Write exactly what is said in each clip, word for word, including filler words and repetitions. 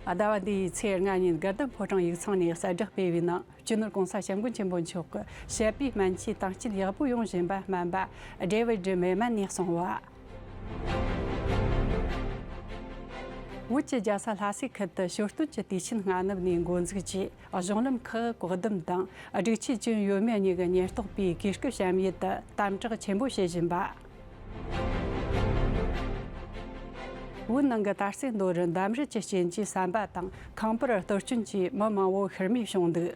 ཟླ་བ་འདིའི་ཚེས་ལྔ་ཉིན་དགའ་ལྡན་ཕོ་བྲང་ཡིག་ཚང་ནས་གསལ་བསྒྲགས་སྤེལ་བའི་ནང་། སྤྱི་ནོར་༸གོང་ས་༸སྐྱབས་མགོན་ཆེན་པོ་མཆོག་གི་བཤད་པའི་སྨན་བཅོས་དྭངས་སྐྱེད་ཡག་པོ་ཡོང་བཞིན་པ་སྨན་པ་ཌེ་ཝིཌ་མེ་མན་ནས་གསུངས་པ། བོད་ཀྱི་རྒྱལ་ས་ལྷ་སའི་ཁུལ་དུ་ཞོ་སྟོན་གྱི་དུས་ཆེན་སྔ་ནུབ་ནས་འགོ་འཛུགས་ཀྱིས། གཞུང་ལམ་ཁག་བཀག་སྡོམ་དང་། སྒྲིག་ཆས་སྐྱོན་ཡོད་མེད་གཉིས་ཀྱི་ཉེན་རྟོག་པས་གོས་སྐུ་བཤམས་ཡུལ་དུ་དམ་དྲག་ཆེན་པོ་བྱེད་བཞིན་པ། བོད་ནང་གི་དར་སའི་མདོ་རུ་འདམ་རུད་ཀྱི་རྐྱེན་གྱིས་ཟམ་པ་དང་ཁང་པར་གཏོར་སྐྱོན་གྱིས་མི་མང་བོ་ཤི་རྨས་བྱུང་འདུག།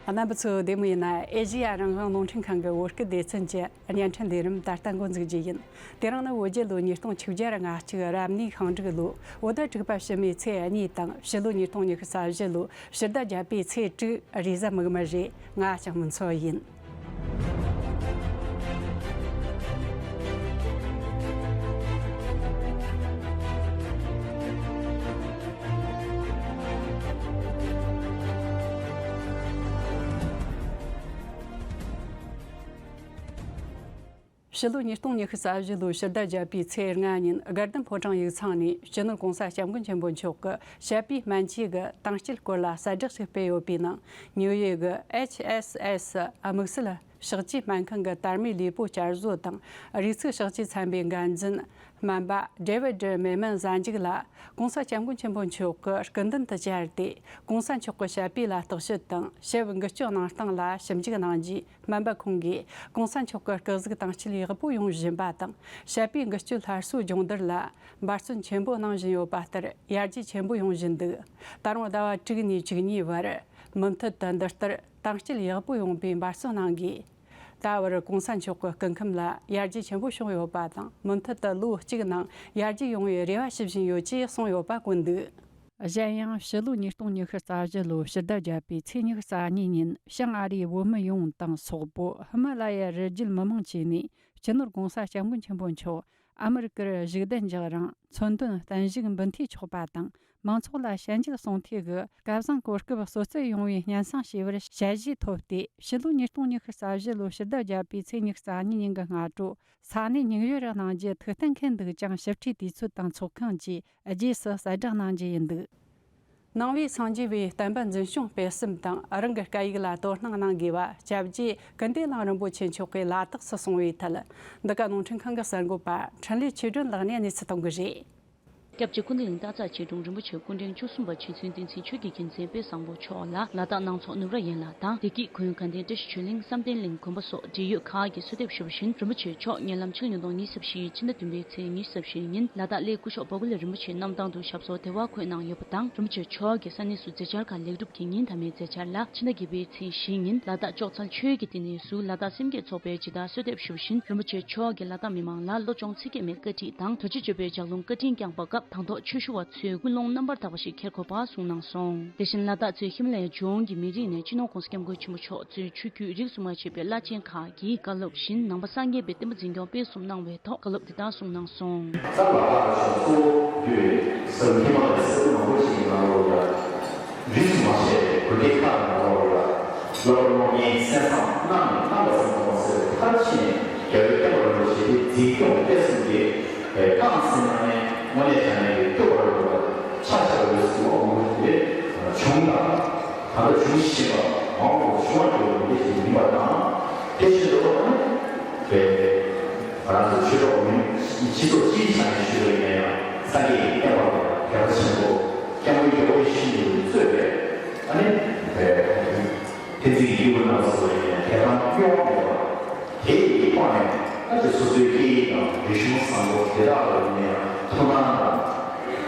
རྣམ་པ་ཚོ་བདེ་མོ་ཡིན་ན། ཨེ་ཤེ་ཡ་རང་དབང་རླུང་འཕྲིན་ཁང་གི་བོད་སྐད་སྡེ་ཚན་གྱི་བརྙན་འཕྲིན་ལས་རིམ་ད་ལྟ་འགོ་འཛུགས་རྒྱུ་ཡིན། དེ་རིང་ནི་བོད་རྒྱལ་ལོ་ཉིས་སྟོང་ཆིག་བརྒྱ་ང་གཅིག་རབ་གནས་ཤིང་འབྲུག་ལོ་བོད་ཟླ་དྲུག་པ་ཕྱི་མའི་ཚེས་གཉིས་དང་། ཕྱི་ལོ་ཉིས་སྟོང་ཉི་ཤུ་རྩ་བཞི་ལོ་ཕྱི་ཟླ་བརྒྱད་པའི་ཚེས་དྲུག་རེས་གཟའ་མིག་དམར་རེད། ང་ལྕགས་མོ་མཚོ་ཡིན། ཕྱི་ལོ་ཉིས་སྟོང་ཉི་ཤུ་རྩ་བཞི་ལོའི་ཕྱི་ཟླ་བརྒྱད་པའི་ཚེས་ལྔ་ཉིན་དགའ་ལྡན་ཕོ་བྲང་ཡིག་ཚང་ནས་སྤྱི་ནོར་༸གོང་ས་༸སྐྱབས་མགོན་ཆེན་པོ་མཆོག་གི་བཤད་པའི་སྨན་བཅོས་ཀྱི་དྭངས་སྐྱེད་སྐོར་ལ་གསལ་བསྒྲགས་ཤིག་སྤེལ་ཡོད་པའི་ནང་། ཉིའུ་ཡོག་གི་ཨེཆ་ཨེས་ཨེས་དམིགས་བསལ་གཤགས་བཅོས་སྨན་ཁང་གི་དར་མའི་ལུས་པོ་བསྐྱར་བཟོ་དང་། རིགས་ཚོས་གཤགས་བཅོས་ཚན་པའི་འགན་འཛིན་སྨན་པ་ཌེ་ཝིཌ་མེ་མན་གཟའ་མཇུག་ལ། ༸གོང་ས་༸སྐྱབས་མགོན་ཆེན་པོ་མཆོག་གི་སྐུ་མདུན་དུ་བཅར་ཏེ། ༸གོང་ས་མཆོག་གི་བཤད་པའི་ལ་བརྟག་དཔྱད་དང་། ཞབས་འགུལ་སྐྱོད་གནང་སྟངས་ལ་ཞིབ་འཇུག་གནང་རྗེས། སྨན་པ་ཁོང་གིས་༸གོང་ས་མཆོག་གི་སྐུ་གཟུགས་དྭངས་སྐྱེད་ཡག་པོ་ཡོང་བཞིན་པ་དང་། བཤད་པའི་འགུལ་སྐྱོད་སླར་གསོའི་སྦྱོང་བརྡར་ལ་འབད་བརྩོན་ཆེན་པོ་གནང་བཞིན་ཡོད་པ་ལྟར་ཡར་རྒྱས་ཆེན་པོ་ཡོང་བཞིན་འདུག། ད་རུང་ཟླ་བ་དྲུག་ནས་བཅུ་གཉིས་བར་མུ་མཐུད་དུ་འདི་ལྟར་དྭངས་སྐྱེད་ཡག་པོ་ཡོང་བའི་འབད་བརྩོན་གནང་དགོས། ད་བར་༸གོང་ས་མཆོག་གི་སྐུ་ཁམས་ལ་ཡར་རྒྱས་ཆེན་པོ་བྱུང་ཡོད་པ་དང་། མུ་མཐུད་དུ་ལོ་གཅིག་ནང་ཡར་རྒྱས་ཡོང་བའི་རེ་བ་ཞུ་བཞིན་ཡོད་ཅེས་གསུངས་ཡོད་པ་བཀོད་འདུག། གཞན་ཡང་། ཕྱི་ལོ་ཉིས་སྟོང་ཉི་ཤུ་རྩ་བཞི་ལོའི་ཕྱི་ཟླ་བརྒྱད་པའི་ཚེས་ཉི་ཤུ་རྩ་གཉིས་ཉིན། བྱང་ཨ་རིའི་བོད་མི་ཡོངས་དང་སོག་པོ་ཧི་མ་ལ་ཡའི་རི་རྒྱུད་མི་མང་བཅས་ནས། སྤྱི་ནོར་༸གོང་ས་༸སྐྱབས་མགོན་ཆེན་པོ་མཆོག་ཨ་མི་རི་ཀར་བཞུགས་གདན་འཇགས་རིང་། མཚོན་དོན་བརྟན་བཞུགས་འབུལ་ཐེངས་ཆོག་པ་དང་། མང་ཚོགས་ལ་ཞལ་འཇལ་གསུང་ཐེངས་ཀྱི་སྐལ་བཟང་གོ་སྐབས་གསོལ་སྩལ་ཡོང་བའི་སྙན་སེང་ཞུས་པར་ཞལ་བཞེས་ཐོབ་སྟེ། ཕྱི་ལོ་ཉིས་སྟོང་ཉི་ཤུ་རྩ་བཞི་ལོའི་ཕྱི་ཟླ་བརྒྱད་པའི་ཚེས་ཉི་ཤུ་རྩ་གཉིས་ཉིན་གྱི་སྔ་དྲོ། ས་གནས་ཉིའུ་ཡོག་གནང་རྒྱུ་ཐུགས་གཏན་འཁེལ་འདུག་ཀྱང་། ཞིབ་ཕྲའི་དུས་ཚོད་དང་ཚོགས་ཁང་བཅས་རྗེས་སུ་གསལ་བསྒྲགས་གནང་རྒྱུ་ཡིན་འདུག། ནང་པའི་སངས་རྒྱས་པའི་བསྟན་པ་འཛིན་སྐྱོང་སྤེལ་གསུམ་དང་། རང་གི་སྐད་ཡིག་ལ་དོ་སྣང་གནང་དགོས་པ། སྐྱབས་རྗེ་ཀུན་བདེ་གླིང་རིན་པོ་ཆེ་མཆོག་གིས་ལ་དྭགས་སུ་གསུངས་པའི་ཐད། འདི་ག་རླུང་འཕྲིན་ཁང་གི་གསར་འགོད་པ་འཕྲིན་ལས་ཆོས་སྒྲོན་ལགས་ནས་གནས་ཚུལ་གཏོང་གི་རེད། སྐྱབས་རྗེ་ཀུན་བདེ་གླིང་སྟག་འཚེར་ཆོས་དྲུང་རིན་པོ་ཆེ་སྐུ་ཕྲེང་བཅུ་གསུམ་པ་རྗེ་བཙུན་བསྟན་འཛིན་ཆོས་ཀྱི་རྒྱལ་མཚན་དཔལ་བཟང་པོ་མཆོག་ལ་ལ་དྭགས་ནང་ཚོགས་ནུབ་ར་ཡན་ལགས་དང་། བདེ་སྐྱིད་དགོན། དགའ་ལྡན་བཀྲ་ཤིས་ཆོས་གླིང་། བསམ་གཏན་གླིང་དགོན་པ་སོགས་འབྲེལ་ཡོད་ཁག་གིས་གསོལ་འདེབས་ཞུ་བ་བཞིན། རིན་པོ་ཆེ་མཆོག་ཉེ་ལམ་ཕྱི་ལོ་ཉིས་སྟོང་ཉི་ཤུ་རྩ་བཞི་ཕྱི་ཟླ་བདུན་པའི་ཚེས་ཉི་ཤུ་རྩ་བཞི་ཉིན་ལ་དྭགས་གླེ་སྐུ་ཞབས་བ་ཀུ་ལ་རིན་པོ་ཆེ་གནམ་ཐང་དུ་ཞབས་སོར་དལ་བ་འཁོད་གནང་ཡོད་པ་དང་། རིན་པོ་ཆེ་མཆོག་གི་ས་གནས་སུ་མཛད་འཆར་ཁག་ལེགས་གྲུབ་ཀྱིས་ཉིན་མཐའ་མའི་མཛད་འཆར་ལ་ཕྱི་ཟླ་བརྒྱད་པའི་ཚེས་བཞི་ཉིན་ལ་དྭགས་ལྕོག་ཚལ་ཆོས་ཀྱི་བསྟི་གནས་སུ་ལ་དྭགས་སེམས་བསྐྱེད་ཚོགས་པའི་སྦྱིན་བདག་གསོལ་འདེབས་ཞུ་བ་བཞིན། རིན་པོ་ཆེ་མཆོག་གིས་ལ་དྭགས་མི་མང་ལ་བློ་སྦྱོང་ཚིག་བརྒྱད་མའི་བཀའ་ཁྲིད་དང་། གྲྭ་ཆས་གཅོད་པའི་ལྗགས་ལུང་བཀའ་དྲིན་བསྐྱངས་པ་སྐབས་དང་ཐོག་ཆོས་ཞུ་བ་ཚོས་ཀུན་སློང་རྣམ་པར་དག་པ་ཞིག་འཁྱེར་དགོས་པ་གསུངས་གནང་སོང་། དེ་བཞིན་ལ་དྭགས་གཙོས་ཧི་མ་ལ་ཡའི་ལྗོངས་ཀྱི་མི་རིགས་ནས་སྤྱི་ནོར་༸གོང་ས་༸སྐྱབས་མགོན་ཆེན་པོ་མཆོག་གཙོས་ཆོས་བརྒྱུད་རིས་སུ་མ་ཆད་པའི་བླ་ཆེན་ཁག་གིས་བཀའ་སློབ་བཞིན་ནང་པ་སངས་རྒྱས་པའི་བསྟན་པ་འཛིན་སྐྱོང་སྤེལ་གསུམ་གནང་བའི་ཐོག་བཀའ་སློབ་འདི་ལྟར་གསུངས་གནང་སོང་། ད་ལ་དྭགས་ལ་ཕྱོགས་གཙོ་བོ་བརྒྱུད་ས་ཧི་མ་ལ་ཡའི་ས་ཁུལ་མང་པོ་ཞིག་གི་ནང་ལོགས་ལ་རིས་སུ་མ་ཆད་པའི་གུ་གེ་ཁག་གི་ནང་ལོགས་ལ་བསླབ་པ་སློབ་གཉེར་གསན་བསམ་གནང་ནས་གནང་བ་ཙམ་མ་ཟད་མཐར་ཕྱིན་ནས་རྒྱལ་བའི་བསྟན་པ་རིན་པོ་ཆེ་དེ་འཛིན་སྐྱོང་སྤེལ་གསུམ་གྱི་རྐང་འཛིན་གནང་མཁན་དངོས་གནས་དྲང་གནས་ཀྱི་སྐྱོབ་པ་རིན་པོ་ཆེ་ཆགས་པའི་གཟུ་བོ་མང་པོ་དེ་བྱུང་དང་། ད་ལྟ་འབྱུང་བཞིན་པ་མང་པོ་བྱུང་བ་འགྲོ་བའི་ལས་ཅིག་ཡིན་པ་དང་། དེ་བཞིན་དུ་ཨ་ནི་ང་རང་ཚོ་ཆོས་གྲོགས་མི་སྤྱི་ཚོགས་སྤྱིའི་ཆ་ནས་ཞུས་པ་ཡིན་ན་ཡང་སངས་རྒྱས་ཀྱི་བསྟན་པ་ལ་དད་པ་ཆེན་པོ། སྐྱབས་མགོན་རྒྱལ་བ་ཡིད་བཞིན་ནོར་བུས་གཙོས་པའི་ཨ་ནི་བསྟན་འཛིན་གྱི་སྐྱེས་བུ་རྣམས་སུ་ཡང་དད་དམ་གཡོ་བ་མེད་པ། དེ་ཡི་ཐོག་ནས་ཨ་ཅེ་སོ་སོའི་སྐད་ཡིག་དང་རིག་གཞུང་བཟང་པོ་དེ་དག་ལ་ཡིན་ན་ཡང་ཐུགས་སྣང་དང་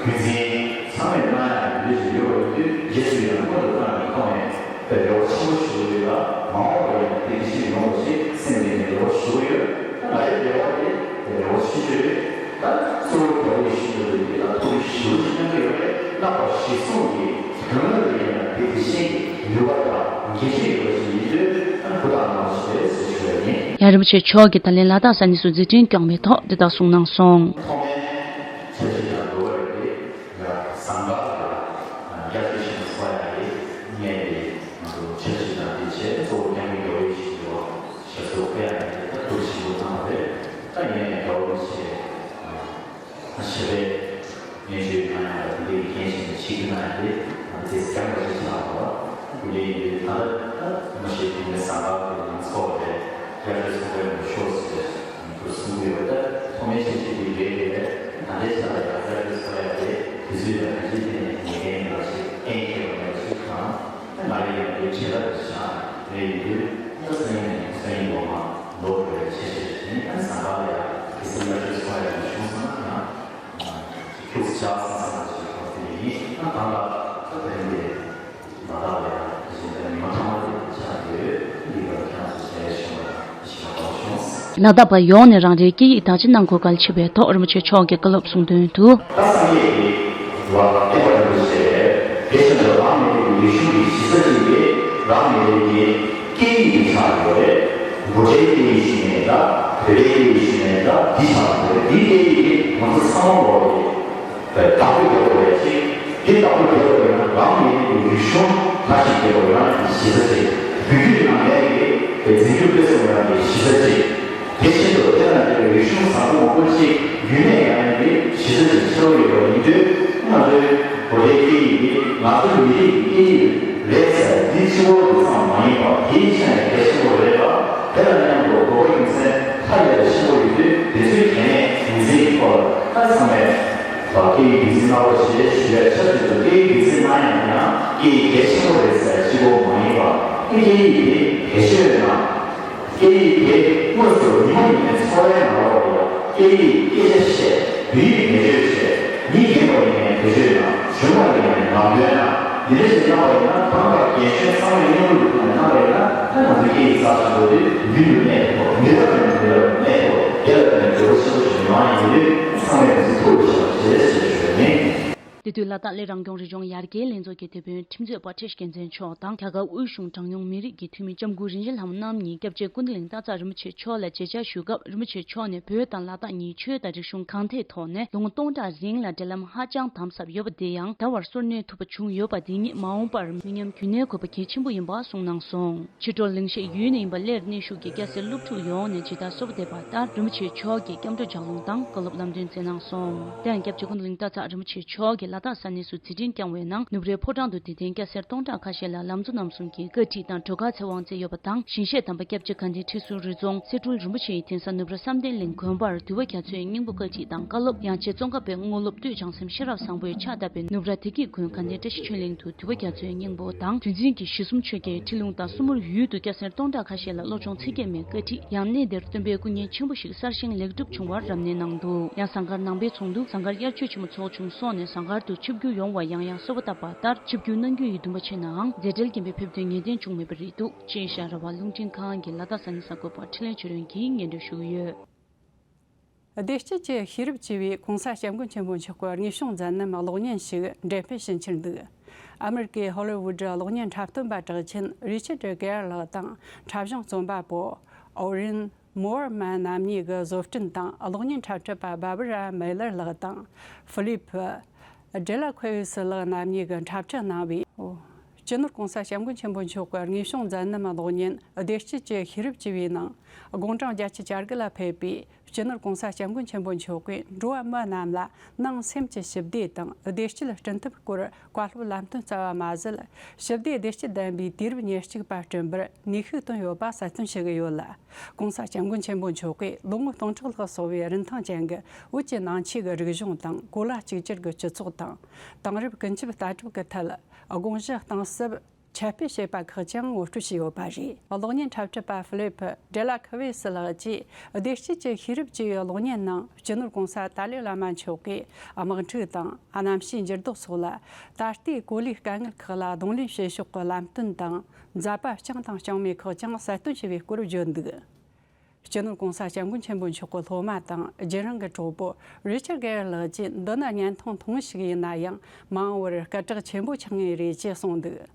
རྒྱུན་འཛིན་ཚང་མས་གནང་ཡག་ལུས་ཀྱི་ཡོད་པ་ཡིན་དུས་རྗེས་སུ་ཡང་སྔོན་དུ་བཏང་བའི་ཐོག་ནས་དཔེ་རེ་བ་ཆེན་པོ་ཞུ་གི་ཡོད་ལ། མ་འོངས་པར་ཡང་དེ་འདྲ་ཞིག་ཡོང་བ་ཞིག་སེམས་ནས་རེ་བ་ཞུ་གི་ཡོད། ད་ང་ཡི་རེ་བ་དེ་རེ་བ་ཆེ་ཤོས་རེད། ད་གཙོ་བོ་རྒྱལ་བ་ཡིད་བཞིན་ནོར་བུ་ཡིད་ལ་ཐུགས་རེ་ཞེ་པོ་ཅིག་གནང་གི་ཡོད་རེད། བསླབ་པ་གཞིར་བཟུང་གི་དོན་དངོས་ལ་ཡིན་ན་དེ་དེ་བཞིན་གྱི་ནུས་པ་དང་འགན་འཁྲི་ཡོད་པ་ཞིག་ཡིན་དུས་ཨ་ཧུར་ཐག་གནང་བ་ཞིག་རེད་ཟེར་ཞུ་ཡ་ཡིན། ཡང་རིན་པོ་ཆེ་མཆོག་གིས་ད་ལན་ལ་དྭགས་ས་གནས་སུ་མཛད་འཕྲིན་བསྐྱངས་པའི་ཐོག་འདི་ལྟར་གསུངས་གནང་སོང་། ཐོག་མའི་འཆར་གཞི་དང་འགྲོ་བ་རེ་རེ་ཡ་ཟམ་པ་ལ་རྒྱ་ཆེ་ཞིང་སོ་ཡ་རེ་ངས་ང་ཚོ་འཆར་གཞི་དང་དེ་བྱས་གཙོ་བོ་མཉམ་འབྲེལ་འགྲོ་བའི་གཞི་ཡོད་ཞེས་སོགས་སྐད་ཡ་རེ་ད་ཐུགས་ཞིབ་པོ་གནང་བ་རེད། ད་ངས་རྒྱལ་བ་རིན་པོ་ཆེ་ཞེ་པོའི། སྐྱབས་མགོན་ཆེན་པོ་དེ་ཡིན་དུས་ད་ལྟ་མ་ཤེས་ཐུབ་ནས་ཟང་ཁང་དེ་ཡིན་ཚོགས་རེད། དབྱར་ཁའི་ཚོགས་པའི་ནང་ཤོག་ཟེར་དུ་གསུང་གི་ཡོད། ད་ཐོག་མའི་ཆེད་ཆེད་དུ་རེད་རེད། ད་ལྟའི་ཆ་ལ་ཡང་དབྱར་ཁའི་ཚོགས་ཡག་དེ་དུས་ཚོད་ལ་ག་ཅིག་ཐད་ནས་ཉེས་ཀྱི་ཡིན་པ་ཞིག་གཏན་འཁེལ་བ་མེད་པ་ཞིག་དང་། ང་རེ་ཡང་དེ་བྱེད་ཐབས་ཤིག་རེད་ཡིན་དུས། ད་སང་ཉིན་ནས་སང་ཉིན་ལོ་མ་ལོ་དགུ་རེ་ཆེ་ཆེ་ནས་ཡང་ཟང་ཁང་ལ་ཡང་དེ་སེམས་ལ་ཁྱོད་ཚོ་ཡང་མི་བྱུང་ཟེར་ན་ཡང་ཁྱོད་ཚོ་ཆགས་སོང་ཟེར་ན་ཞིག་གོ། དེ་ཡིན་ན་གང་ལ་ད་དེ་རིང་དེ་ལ་དྭགས་ལ་ཡང་དེ་བཞིན་དུ་ཉི་མ་ཐ་མ་དེ་ཆགས་ཡོད། འདི་ག་ཁྱེད་ཚོ་ཞལ་ཞུ་བ་ཞིག་ལ་གོ་བྱུང་། ལ་དྭགས་པ་ཡོངས་ནས་རང་རེའི་སྐད་ཡིག་དག་ཆ་གནང་དགོས་གལ་ཆེ་བའི་ཐོག་རིན་པོ་ཆེ་མཆོག་གིས་བཀའ་སློབ་གསུངས་དོན་དུ། ད་སངས་རྒྱས་ཀྱི་ལ་དྭགས་པ་རིན་པོ་ཆེ་དེ་བཞིན་དུ་རང་མི་རིགས་ཀྱི་རིག་གཞུང་གི་གཞི་རྩ་ཅིག་དེ་རང་མི་རིགས་ཀྱི་སྐད་ཡིག་དེ་ཆགས་ཡོད་རེད། འགོ་ཁྲིད་སྐད་ཡིག་ཞིག་མེད་ད། བོད་པའི་སྐད་ཡིག་ཞིག་མེད་ད། འདི་ཆགས་ཡོད་རེད། འདི་སྐད་ཡིག་དེ་ང་ཚོ་ཚང་མ་ལོག་རེད། བདག་པོ་རྒྱག་དགོས་རེད་ཅེས། དེ་བདག་པོ་རྒྱག་དགོས་ཡོད་ན་རང་མི་རིགས་ཀྱི་རིག་གཞུང་མཐར་ཕྱིན་རྒྱག་དགོས་ཡོད་ན་གཞི་རྩ་ཅིག་བོད་བརྒྱུད་ནང་བསྟན་གྱི་འཛིན་སྐྱོང་སྤེལ་གསུམ་ཡོད་ན་གཞི་རྩ་ཅིག་དེ་བཞིན་དུ་དེ་ལ་འབྲེལ་བའི་རིག་གཞུང་བཟང་པོ་མང་པོ་ཞིག་རྒྱུན་གནས་ཡོང་ཡག་གི་གཞི་རྩ་ཅིག་ཆགས་ཡོད་པ་ཡིན་དུས། ང་ཚོའི་བོད་པའི་སྐད་ཡིག་འདི་ང་ཚོའི་མི་རིགས་ཀྱི་སྐད་ཡིག་རེད་ཟེར། འདི་གཅིག་པོ་དེ་ཙམ་མ་ཡིན་པར་དེའི་ཆ་ནས་གལ་ཆེན་པོ་རེད་པ། དེ་ལ་མཉམ་དུ་འགྲོ་བ་རྒྱུ་མཚན་ཐ་དད་པ་ཆེན་པོ་ཡོད་དུས། དེ་ཚོའི་གལ་གནད་ངོས་འཛིན་གྱི་ཐོག་ལ་ད་ཚང་མས་སྐད་ཡིག་རྒྱུན་འཛིན་གནང་རོགས་ཞེས་ཞུ་ཡ་ཆབས་ཅིག་ཏུ། སྐད་ཡིག་རྒྱུན་འཛིན་གནང་ཡ་དེ་ཡང་སྐད་ཡིག་གལ་ཆེན་པོ་རེད་ཟེར་གཅིག་པོ་མ་ཡིན་པར། སྐད་ཡིག་དེ་བེད་སྤྱོད་གནང་། སྐད་ཡིག་དེ་དངོས་སུ་ཉི་མ་ཉིན་མོའི་འཚོ་བའི་ནང་ལོགས་ལ་སྐད་ཡིག་སྐད་ཆ་བཤད། བོད་ཡིག་བེད་སྤྱོད་བྱས། མི་རྒན་པ་ཡིན་ནའི་བེད་སྤྱོད་གནང་། གཞོན་པ་ཡིན་ནའི་ནང་དོན་གནང་། འདི་འདྲ་ཞིག་གནང་བ་ཡིན་ན། གང་ལྟར་རྒན་གཞོན་ཚང་མས་མཉམ་རུབ་ཀྱིས་གནང་བ་ཡིན་ན། ད་ང་ཚོའི་སྐད་ཡིག་རྩ་ཆེན་པོ་དེ་རྒྱུན་དུ་གནས་ཐུབ། མི་རབས་ནས་མི་རབས་གནས་ཐུབ། དེ་ལ་བརྟེན་ནས་འབྲས་བུ་ཆེན་པོ་ཞིག་ཡོང་བ་ཡིན་དུས། ཚང་མས་ང་ཚོ་ཐུགས་ལ་བཞག་པ་བྱེད་ཅེས་ཞུ་ཡ་ཡིན། དེ་དུས་ལ་དྭགས་གླེ་རང་སྐྱོང་རི་ལྗོངས་ཡར་རྒྱས་ལྷན་ཚོགས་ཀྱི་དེད་དཔོན་ཁྲིམས་རྩོད་པ་བཀྲ་ཤིས་རྒྱལ་མཚན་མཆོག་དང་། རྒྱ་གར་དབུས་གཞུང་གྲངས་ཉུང་མི་རིགས་ཀྱི་འཐུས་མི་ལྕམ་སྐུ་རིན་ཆེན་ལྷ་མོ་རྣམ་གཉིས་སྐྱབས་རྗེ་ཀུན་བདེ་གླིང་སྟག་ཚང་རིན་པོ་ཆེ་མཆོག་ལ་མཇལ་བཅར་ཞུས་སྐབས། རིན་པོ་ཆེ་མཆོག་ནས་བོད་དང་ལ་དྭགས་གཉིས་ཆོས་དང་རིག་གཞུང་གང་ཐད་ཐོག་ནས་ལོ་ངོ་སྟོང་ཕྲག་རིང་ལ་འབྲེལ་ལམ་ཧ་ཅང་དམ་ཟབ་ཡོད་པ་དེ་ཡང་ད་བར་སོར་གནས་ཐུབ་པ་བྱུང་ཡོད་པ་དེ་ཉིད་མ་འོངས་པར་མི་ཉམས་རྒྱུན་གནས་དགོས་པ་གལ་ཆེན་པོ་ཡིན་པ་གསུངས་གནང་སོང་། ཕྱི་དྲོ་གླིང་གཞིས་ཡུལ་ནས་ཡིན་པ་སླེར་གནས་བཞུགས་ཀྱི་སྐྱ་སེར་སློབ་ཕྲུག་ཡོངས་ནས་ཇི་ལྟར་གསོལ་བ་འདེབས་པ་ལྟར། རིན་པོ་ཆེ་མཆོག་གིས་སྐྱབས་འགྲོ་ལྗགས་ལུང་དང་བཀའ་སློབ་ལམ་སྟོན་སྩལ་གནང་སོང་། དེ་ཡང་སྐྱབས་རྗེ་ཀུན་བདེ་གླིང་སྟག་ཚང་རིན་པོ་ཆེ་མཆོག་གིས་ལ་དྭགས་ས་གནས་སུ་མཛད་འཕྲིན་བསྐྱངས་པའི་ནང་། ནུབ་རའི་ཕོ་བྲང་དུ་དད་ལྡན་སྐྱ་སེར་སྟོང་ཕྲག་ཁ་ཤས་ལ་ལམ་གཙོ་རྣམ་གསུམ་གྱི་བཀའ་ཁྲིད་དང་གྲོས་ཁ་ཚེ་དབང་སྩལ་ཡོད་པ་དང་། ཞིང་གཤེགས་དམ་པ་སྐྱབས་རྗེ་དགའ་ལྡན་ཁྲི་ཟུར་རི་རྫོང་གསེར་སྦྲུལ་རིན་པོ་ཆེའི་གདན་ས་ནུབ་ར་བསམ་གཏན་གླིང་དགོན་པར་འདུལ་བ་རྒྱ་མཚོའི་སྙིང་པོ་བཀའ་ཁྲིད་དང་བཀའ་སློབ། ཡང་རྗེ་ཙོང་ཁ་པའི་དངོས་སློབ་སྟོད་བྱང་སེམས་ཤེས་རབ་བཟང་པོས་ཕྱག་བཏབ་པའི་ནུབ་ར་བདེ་སྐྱིད་དགོན་དགའ་ལྡན་བཀྲ་ཤིས་ཆོས་གླིང་དུ་འདུལ་བ་རྒྱ་མཚོའི་སྙིང་པོ་དང་། རྒྱུན་འཛིན་གྱི་གཞི་གསུམ་ཆོས་རྒྱལ་ཁྲི་ལུང་དང་། སྲུ་མོར་ཡུལ་དུ་སྐྱ་སེར་སྟོང་ཕྲག་ཁ་ཤས་ལ་བློ་སྦྱོང་ཚིག་བརྒྱད་མའི་བཀའ་ཁྲིད། ཡང་གནས་དེར་སྟོན་པའི་སྐུ་བརྙན་ཆེན་པོ་ཞིག་གསར་བཞེངས་ལེགས་གྲུབ་བྱུང་བར་རབ་གནས་གནང་འདུག། ཡང་ཟངས་དཀར་ནང་པའི་ཚོགས་འདུ་ཟངས་དཀར་དབྱར་ཆོས་ཆེན་མོ་ཚོགས་བྱུང་སོང་ནས། ཟངས་དཀར་དུ་ཆིབས་བསྒྱུར་ཡོང་བར་ཡང་ཡང་གསོལ་བ་བཏབ་པ་ལྟར། ཆིབས་བསྒྱུར་གནང་རྒྱུ་ཡི་འདུན་པ་ཆེ་ནའང་། མཛད་བྲེལ་རྐྱེན་པས་ཕེབས་དོན་ངེས་གཏན་བྱུང་མེད་པ་རེད་འདུག། ཅེས་ཤ་ར་བ་རླུང་འཕྲིན་ཁང་གི་ལ་དྭགས་ས་གནས་གསར་འགོད་པ་འཕྲིན་ལས་ཆོས་སྒྲོན་གྱིས་སྙན་སྒྲོན་ཞུས་ཡོད། བདེ་སྐྱིད་ཀྱི་ཤེས་རབ་ཅེས་པའི་གོང་ས་སྐྱབས་མགོན་ཆེན་པོ་མཆོག་གི་དངོས་བྱུང་མཛད་རྣམ་གློག་བརྙན་ཞིག་འགྲེམས་སྤེལ་ཕྱིན་འཆར་འདུག། ཨ་མེ་རི་ཀའི་ཧོ་ལི་ཝུ་ཌི་གློག་བརྙན་འཁྲབ་སྟོན་པ་གྲགས་ཅན་རི་ཆར་ཌི་གེ་ཡར་ལགས་དང་། འཁྲབ་གཞུང་རྩོམ་པ་པོ་ཨོ་རིན་མོར་མན་རྣམ་གཉིས་ཀྱིས་བཟོ་སྐྲུན་དང་། གློག་བརྙན་འཁྲབ་ཁྲིད་པ་བྷར་བྷ་ར་མེ་ལར་ལགས་དང་། ཧྥི་ལིབ་ཌེ་ལ་ཁོ་ཝེ་སི་ལགས་རྣམ་གཉིས་ཀྱིས་འཁྲབ་ཁྲིད་གནང་བའི། སྤྱི་ནོར་གོང་ས་སྐྱབས་མགོན་ཆེན་པོ་མཆོག་གི་དངོས་བྱུང་མཛད་རྣམ་གློག་བརྙན་བདེ་སྐྱིད་ཀྱི་ཤེས་རབ་ཅེས་པའི་ནང་། དགུང་གྲངས་བརྒྱད་ཅུ་གྱ་དགུ་ལ་ཕེབས་པའི་སྤྱི་ནོར་གོང་ས་སྐྱབས་མགོན་ཆེན་པོ་མཆོག་གིས་འགྲོ་བ་མི་རྣམས་ལ་ནང་སེམས་ཀྱི་ཞི་བདེ་དང་བདེ་སྐྱིད་བསྐྲུན་ཐབས་སྐོར་བཀའ་སློབ་ལམ་སྟོན་སྩལ་བ་མ་ཟད། ཞི་བདེ་བདེ་སྐྱིད་ལྡན་པའི་དུས་རབས་ཉེར་གཅིག་པ་བསྐྲུན་པར་ནུས་ཤུགས་བཏོན་ཡོད་པ་གསལ་སྟོན་ཞུ་གི་ཡོད་ལ། གོང་ས་སྐྱབས་མགོན་ཆེན་པོ་མཆོག་གིས་ལོ་ངོ་སྟོང་ཕྲག་ལྷག་སོང་བའི་རིན་ཐང་ཅན་གྱི་བོད་ཀྱི་ནང་ཆོས་ཀྱི་རིག་གཞུང་དང་། གོ་ལ་གཅིག་གྱུར་གྱི་སྤྱི་ཚོགས་དང་། དེང་རབས་ཀུན་ཁྱབ་ལྟ་གྲུབ་ཀྱི་ཐད་དགོངས་གཞི་གཏིང་ཟབ་ཁྱབ་སྤེལ་བྱས་པ་ཁག་ཀྱང་ངོ་སྤྲོད་བྱས་ཡོད་པ་རེད། གློག་བརྙན་འཁྲབ་ཁྲིད་པ་ཧྥི་ལིབ་ཌེ་ལ་ཁི་ཝེ་སི་ལགས་ཀྱིས་བདེ་སྐྱིད་ཀྱི་ཤེས་རབ་ཅེས་པའི་གློག་བརྙན་ནང་། སྤྱི་ནོར་གོང་ས་ཏཱ་ལའི་བླ་མ་མཆོག་གིས་དམག་འཁྲུག་དང་། གནམ་གཤིས་འགྱུར་ལྡོག་སོགས་ལ་ད་ལྟའི་གོ་ལའི་དཀའ་ངལ་ཁག་ལ་གདོང་ལེན་བྱེད་ཕྱོགས་ཀྱི་ལམ་སྟོན་དང་། མཛད་པ་བསྐྱངས་དང་བསྐྱངས་མེད་ཁག་ཀྱང་གསལ་སྟོན་བྱས་པའི་སྐོར་བརྗོད་འདུག། སྤྱི་ནོར་གོང་ས་སྐྱབས་མགོན་ཆེན་པོ་མཆོག་གི་སློབ་མ་དང་རྒྱུན་རིང་གི་གྲོགས་པོ་རི་ཆར་ཌི་གེ་ཡར་ལགས་ཀྱིས། འདི་ནི་བརྙན་ཐུང་ཐུང་ཞིག་ཡིན་ན་ཡང་། མ་འོངས་པར་སྐད་གྲགས་ཆེན་པོ་ཆགས་ངེས་རེད་ཅེས་གསུངས་འདུག།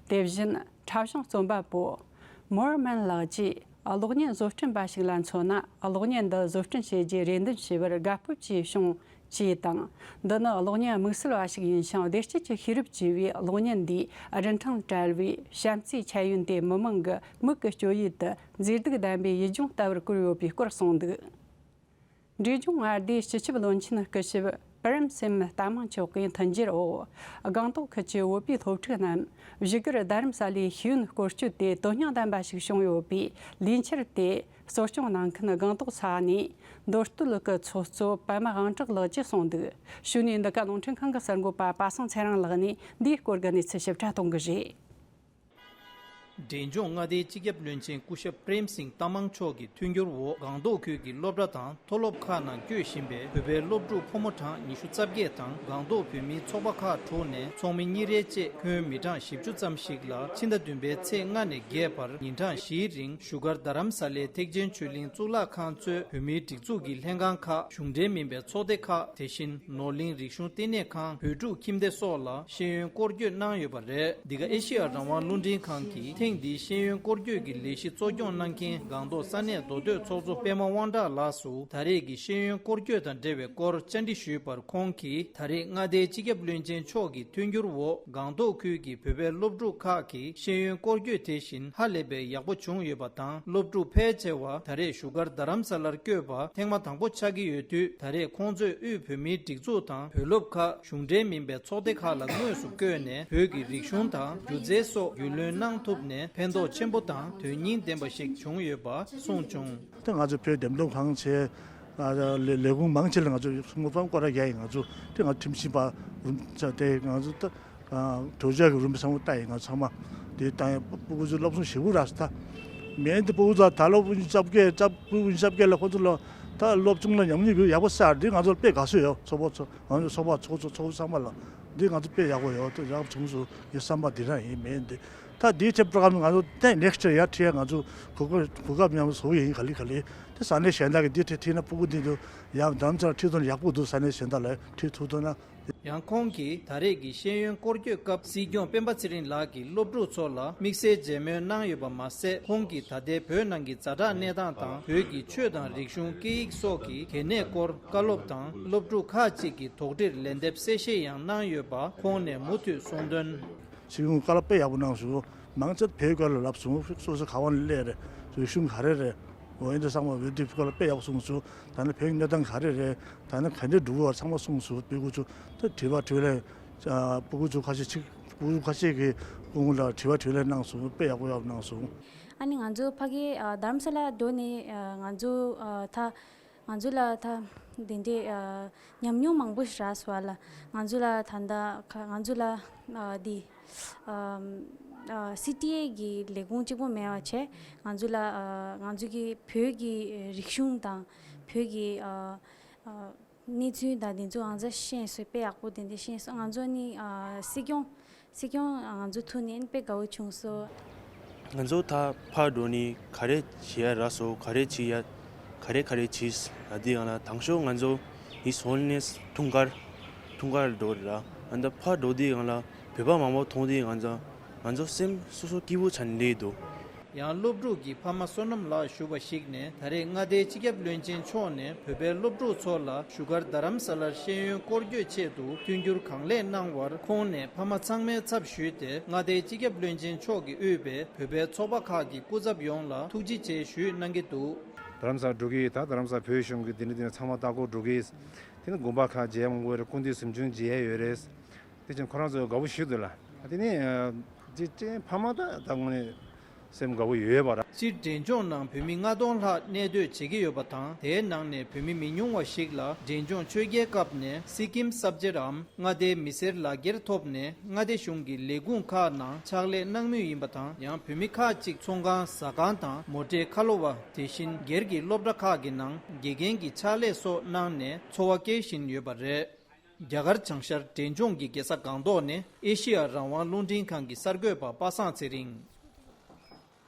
དེ་བཞིན་འཁྲབ་གཞུང་རྩོམ་པ་པོ་མོར་མན་ལགས་ཀྱིས། གློག་བརྙན་བཟོ་སྐྲུན་པ་ཞིག་ལ་མཚོན་ན། གློག་བརྙན་འདི་བཟོ་སྐྲུན་བྱེད་རྒྱུའི་རེ་འདུན་ཞུས་པར་དགའ་སྤོབས་ཀྱིས་བྱུང་ཅེས་དང་། འདི་ནི་གློག་བརྙན་དམིགས་བསལ་བ་ཞིག་ཡིན་ཞིང་། བདེ་སྐྱིད་ཀྱི་ཤེས་རབ་ཅེས་པའི་གློག་བརྙན་འདིའི་རིན་ཐང་བྲལ་བའི་བྱམས་བརྩེའི་ཁྱད་ཡོན་དེ་མི་མང་གི་མིག་གི་སྤྱོད་ཡུལ་དུ་མཛེས་སྡུག་ལྡན་པའི་ཡུལ་ལྗོངས་ལྟ་བུར་བཀོད་ཡོད་པའི་སྐོར་གསུངས་འདུག། འབྲས་ལྗོངས་མངའ་སྡེའི་སྤྱི་ཁྱབ་བློན་ཆེན་སྐུ་ཞབས་ པྲེམ་སིམ་རྟ་མང་མཆོག་གི་མཐུན་འགྱུར་འོག་སྒང་ཏོག་ཁུལ་གྱི་བོད་པའི་སློབ་ཕྲུག་རྣམས་བཞུགས་སྒར་རྡ་རམ་ས་ལའི་ཤེས་ཡོན་སྐོར་སྐྱོད་དེ་དོན་སྙིང་ལྡན་པ་ཞིག་བྱུང་ཡོད་པས། ལས་འཆར་དེ་གཙོ་སྐྱོང་གནང་མཁན་སྒང་ཏོག་ས་ནས་མདོ་སྟོད་ཀྱི་ཚོགས་གཙོ་པདྨ་དབང་གྲགས་ལགས་ཀྱིས་གསུངས་འདུག། གཞུག་ནས་འདི་ག་རླུང་འཕྲིན་ཁང་གི་གསར་འགོད་པ་པ་སངས་ཚེ་རིང་ལགས་ནས་འདིའི་སྐོར་གྱི་གནས་ཚུལ་ཞིབ་ཕྲ་གཏོང་གི་རེད། འབྲས་ལྗོངས་མངའ་སྡེའི་སྤྱི་ཁྱབ་བློན་ཆེན་སྐུ་ཞབས་པྲེམ་སིང་རྟ་མང་མཆོག་གི་མཐུན་འགྱུར་འོག་སྒང་ཏོག་ཁུལ་གྱི་སློབ་གྲྭ་དང་མཐོ་སློབ་ཁག་ནང་སྐྱོད་བཞིན་པའི་བོད་པའི་སློབ་ཕྲུག་ཕོ་མོ་གྲངས་ཉི་ཤུ་རྩ་བརྒྱད་དང་སྒང་ཏོག་བོད་མིའི་ཚོགས་པ་ཁག་དྲུག་ནས་ཚོགས་མི་གཉིས་རེ་བཅས་ཁྱོན་མི་གྲངས་བཞི་བཅུ་ཙམ་ཞིག་ལ་ཕྱི་ཟླ་བདུན་པའི་ཚེས་ལྔ་ནས་བརྒྱད་བར་ཉིན་གྲངས་བཞིའི་རིང་བཞུགས་སྒར་རྡ་རམ་ས་ལའི་ཐེག་ཆེན་ཆོས་གླིང་གཙུག་ལག་ཁང་གཙོས་བོད་མིའི་སྒྲིག་འཛུགས་ཀྱི་ལྷན་ཁང་ཁག་གཞུང་འབྲེལ་མིན་པའི་ཚོགས་སྡེ་ཁག་དེ་བཞིན་ནོར་གླིང་རིག་གཞུང་བསྟི་གནས་ཁང་བོད་ཕྲུག་ཁྱིམ་སྡེ་སོགས་ལ་ཤེས་ཡོན་སྐོར་སྐྱོད་གནང་ཡོད་པ་རེད། འདི་ག་ཨེ་ཤེ་ཡ་རང་དབང་རླུང་འཕྲིན་ཁང་གིས་ཐེངས་འདིའི་ཤེས་ཡོན་སྐོར་སྐྱོད་ཀྱི་ལས་གཞི་གཙོ་སྐྱོང་གནང་མཁན་སྒང་ཏོག་ས་གནས་མདོ་སྟོད་ཚོགས་གཙོ་པད་མ་དབང་གྲགས་ལགས་སུ་ད་རེས་ཀྱི་ཤེས་ཡོན་སྐོར་སྐྱོད་དང་འབྲེལ་བའི་སྐོར་བཅར་འདྲི་ཞུས་པར། ཁོང་གིས་ད་རེས་མངའ་སྡེའི་སྤྱི་ཁྱབ་བློན་ཆེན་མཆོག་གི་མཐུན་འགྱུར་འོག་སྒང་ཏོག་ཁུལ་གྱི་བོད་པའི་སློབ་ཕྲུག་ཁག་གི་ཤེས་ཡོན་སྐོར་སྐྱོད་དེ་བཞིན་ཧ་ལས་པའི་ཡག་པོ་བྱུང་ཡོད་པ་དང་། སློབ་ཕྲུག་ཕལ་ཆེ་བ་ད་རེས་བཞུགས་སྒར་རྡ་རམ་ས་ལར་བསྐྱོད་པ་ཐེངས་མ་དང་པོ་ཆགས་ཀྱི་ཡོད་དུས། ད་རེས་ཁོང་ཚོས་དབུས་བོད་མིའི་སྒྲིག་འཛུགས་དང་བོད་སློབ་ཁག་གཞུང་འབྲེལ་མིན་པའི་ཚོགས་སྡེ་ཁག་ལ་དངོས་སུ་བསྐྱོད་ནས་བོད་ཀྱི་རིག་གཞུང་དང་སྒྱུ་རྩལ་སོགས་རྒྱུས་ལོན་གནང་ཐུབ་ནས་ཕན་ཐོགས་ཆེན་པོ་དང་དོན་སྙིང་ལྡན་པ་ཞིག་བྱུང་ཡོད་པ་གསུངས་བྱུང་། ད་ང་ཚོ་བོད་འདེམས་ཐོན་ཁང་བྱས། ལས་ལས་ཁུངས་མང་ཆེ་ལ་ང་ཚོ་སྔོན་པ་སྐོར་ར་རྒྱག་ཡིན། ང་ཚོ་དེ་ང་ཁྲིམས་ཞིབ་པ་རུ་ཆ་དེ་ང་ཚོ་ད་གྲོས་ཆོད་ཀྱི་རུམ་ཚང་མ་ལྟ་ཡིན། ང་ཚང་མ་དེ་ལྟ་ཡིན། སྤུ་གུ་ཚོ་སློབ་སྦྱོང་ཞེ་པོ་རག་སོང་། ད་མེད་འདི་སྤུ་གུ་ཚོ་ད་སློབ་རྩ་བརྒྱད་རྩ་སྤུ་གུ་རྩ་བརྒྱད་ལ་ཁོ་ཚོ་ལ་ད་སློབ་སྦྱོང་ལ་ཉམས་མྱོང་ཡོད་ཡག་པོ་བསགས། འདི་ང་ཚོར་དཔེ་དགའ་བསུ་ཡོད། ཚོགས་པ་ཚོ་ང་ཚོ་ཚོགས་པ་ཚོགས་གཙོ་ཚོགས་གཙོ་ཚང་མ་ལ་འདི་ང་ཚོ་དཔེ་ཡག་པོ་ཡོད། ད་ཡག་པོ་བྱུང་སོང་ངའི་བསམ་པ་འདི་རང་ཡིན། མེད་འདི་ད་འདིའི་ཆེད་པྲོ་གམ་ང་ཚོ་ད་ནེགསི་ཡར་ཁྲིད་ཡ་ང་ཚོ་གོ་སྐབས་གོ་སྐབས་ཉམས་བཟོ་ཡིན། ག་ལེ་ག་ལེ་དེ་ས་གནས་གཞན་དག་གི་འདི་ཁྲིད་ཁྲིད་ན་སྤུ་གུ་འདི་ཚོ་ཡང་འདམ་ཚར་ཁྲིད་དོན་ཡག་པོ་འདུག། ས་གནས་གཞན་དག་ལ་ཁྲིད་ཐུབ་དོན་ན། ཡང་ཁོང་གིས་ད་རེས་ཀྱི་ཤེས་ཡོན་སྐོར་སྐྱོད་སྐབས་སྲིད་སྐྱོང་སྤེན་པ་ཚེ་རིང་ལགས་ཀྱིས་སློབ་ཕྲུག་ཚོ་ལ་དམིགས་བསལ་མཇལ་མོལ་གནང་ཡོད་པ་མ་ཟད། ཁོང་གིས་ད་ལྟའི་བོད་ནང་གི་ཛ་དྲག་གནས་སྟངས་དང་བོད་ཀྱི་ཆོས་དང་རིག་གཞུང་སྐད་ཡིག་སོགས་ཀྱི་གལ་གནད་སྐོར་བཀའ་སློབ་དང་སློབ་ཕྲུག་ཁག་ཅིག་གི་དོགས་འདྲིར་ལན་འདེབས་གསལ་བཤད་ཡང་གནང་ཡོད་པ་ཁོང་ནས་མུ་མཐུད་གསུངས་དོན། སྲིད་སྐྱོང་བཀའ་སློབ་དཔེ་ཡག་པོ་གནང་སོང་། མང་ཆེ་བོད་སྐོར་ལ་ལབ་སོང་། སོ་སོ་ག་བ་ནས་སླེབས་རེད། རིག་གཞུང་ག་རེ་རེད། འོ་ཡིན་དུས་ཚང་མ་འོས་བསྡུ་སྐོར་ལ་དཔེ་ཡག་པོ་གསུངས་སོང་། ད་ནི་བོད་ཀྱི་གནས་སྟངས་ག་རེ་རེད། ད་ནི་ག་འདྲས་འགྲོ་གི་ཡོད་ཚང་མ་གསུངས་སོང་། སྤུ་གུ་ཚོ་ད་དྲི་བ་དྲིས་ལན། ཨ་སྤུ་གུ་ཚོ་ཁ་ཤས་ཅིག་སྤུ་གུ་ཁ་ཤས་ཀྱིས་སྐུ་ངོ་ལ་དྲི་བ་དྲིས་ལན་གནང་སོང་། དཔེ་ཡག་པོ་ཡག་པོ་གནང་སོང་། ཨ་ནི་ང་ཚོ་ཕ་གི་ཨ་དྷ་རམ་ས་ལ་འགྲོ་ནས་ཨ་ང་ཚོ་ཨ་ད་ང་ཚོ་ལ་ད་དེ་འདྲའི་ཨ་ཉམས་མྱོང་མང་པོ་ཞིག་རག་སོང་བ་ལ། ང་ཚོ་ལ་ད་ལྟ་ཁ་ང་ཚོ་ལ་ཨ་འདི་ཨ་ཨ་སི་ཊི་ཨེ་གི་ལས་ཁུངས་གཅིག་པོ་མེད་པ་བྱས། ང་ཚོ་ལ་ཨ་ང་ཚོ་གི་བོད་ཀྱི་རིག་གཞུང་དང་བོད་ཀྱི་ཨ་ཨ་གནས་ཚུལ་དང་དེ་ཚོ་ང་ཚོ་ཤེས་སོང་། དཔེ་ཡག་པོ་དེ་འདྲ་ཤེས་སོང་། ང་ཚོ་ནི་ཨ་སྲིད་སྐྱོང་སྲིད་སྐྱོང་ང་ཚོ་ཐུག་ནས་དཔེ་དགའ་བོ་བྱུང་སོང་། ང་ཚོ་ད་ཕར་འགྲོ་ནི་ག་རེ་བྱེད་ཡ་རག་སོང་། ག་རེ་བྱེད་ཡ་ག་རེ་ག་རེ་བྱེད་ལ་དེ་ཡང་ན་དང་ཤོག་ང་ཚོ་ཡི་སོང་ནས་འཁྲུངས་སྐར་འཁྲུངས་སྐར་འགྲོ་ར། ཨ་ད་ཕར་འགྲོ་དུས་ཡང་ལ་བོད་པ་མང་པོ་མཐོང་དུས་ང་ཚོ་ང་ཚོ་སེམས་སོ་སོ་སྐྱིད་པོ་ཆགས་ནས་སླེབས་འདུག། ཡང་སློབ་ཕྲུག་གི་ཕ་མ་བསོད་ནམས་ལགས་ཞུ་བ་ཞིག་ནས། ད་རེས་མངའ་སྡེའི་སྤྱི་ཁྱབ་བློན་ཆེན་མཆོག་ནས་བོད་པའི་སློབ་ཕྲུག་ཚོ་ལ་བཞུགས་སྒར་རྡ་རམ་ས་ལར་ཤེས་ཡོན་སྐོར་སྐྱོད་ཆེད་དུ་མཐུན་འགྱུར་གང་ལེགས་གནང་བར། ཁོང་ནས་ཕ་མ་ཚང་མའི་ཚབ་ཞུས་ཏེ་མངའ་སྡེའི་སྤྱི་ཁྱབ་བློན་ཆེན་མཆོག་གིས་དབུས་པའི་བོད་པའི་ཚོགས་པ་ཁག་གི་སྐུ་ཚབ་ཡོངས་ལ་ཐུགས་རྗེ་ཆེ་ཞུས་གནང་གི་འདུག། རྡ་རམ་ས་འགྲོ་གི་ཡིན། ད་རྡ་རམ་ས་བོད་གཞུང་གི་འདི་འདྲ་འདི་འདྲ་ཚང་མ་ལྟ་སྐོར་འགྲོ་གི་ཡིན། དེ་ནི་དགོན་པ་ཁག་མཇལ་ཡ་མང་པོ་ཡོད་རེད། སྐུ་མདུན་གཟིམ་ཆུང་མཇལ་ཡ་ཡོད་རེད། དེ་ཕྱིན་ཁོ་རང་ཚོ་དགའ་པོ་ཞིག་འདུག་ལ། དེ་ནི་ཅི་ཅི་ཕ་མ་ད་ད་དངོས་གནས་སེམས་དགའ་པོ་ཡོད་པ་ར། སྤྱིར་འབྲས་ལྗོངས་ནང་བོད་མི་ལྔ་སྟོང་ལྷག་གནས་སྡོད་བྱེད་ཀྱི་ཡོད་པ་དང་། དེའི་ནང་ནས་བོད་མི་མི་ཉུང་བ་ཞིག་ལ་འབྲས་ལྗོངས་ཆོས་རྒྱལ་ཁབ་ནས་སི་ཀིམ་སབ་ཇེཊ་འམ་མངའ་སྡེའི་མི་སེར་ལག་འཁྱེར་ཐོབ་ནས་མངའ་སྡེ་གཞུང་གི་ལས་ཁུངས་ཁག་ནང་ཕྱག་ལས་གནང་མུས་ཡིན་པ་དང་། ཡང་བོད་མི་ཁག་ཅིག་ཚོང་ཁང་ཟ་ཁང་དང་མོ་ཊའི་ཁ་ལོ་བ། དེ་བཞིན་སྒེར་གྱི་སློབ་གྲྭ་ཁག་གི་ནང་དགེ་རྒན་གྱི་ཕྱག་ལས་སོགས་གནང་ནས་འཚོ་བ་སྐྱེལ་བཞིན་ཡོད་པ་རེད། རྒྱ་གར་བྱང་ཤར་འབྲས་ལྗོངས་ཀྱི་རྒྱལ་ས་སྒང་ཏོག་ནས་ཨེ་ཤེ་ཡ་རང་དབང་རླུང་འཕྲིན་ཁང་གི་གསར་འགོད་པ་པ་སངས་ཚེ་རིང་།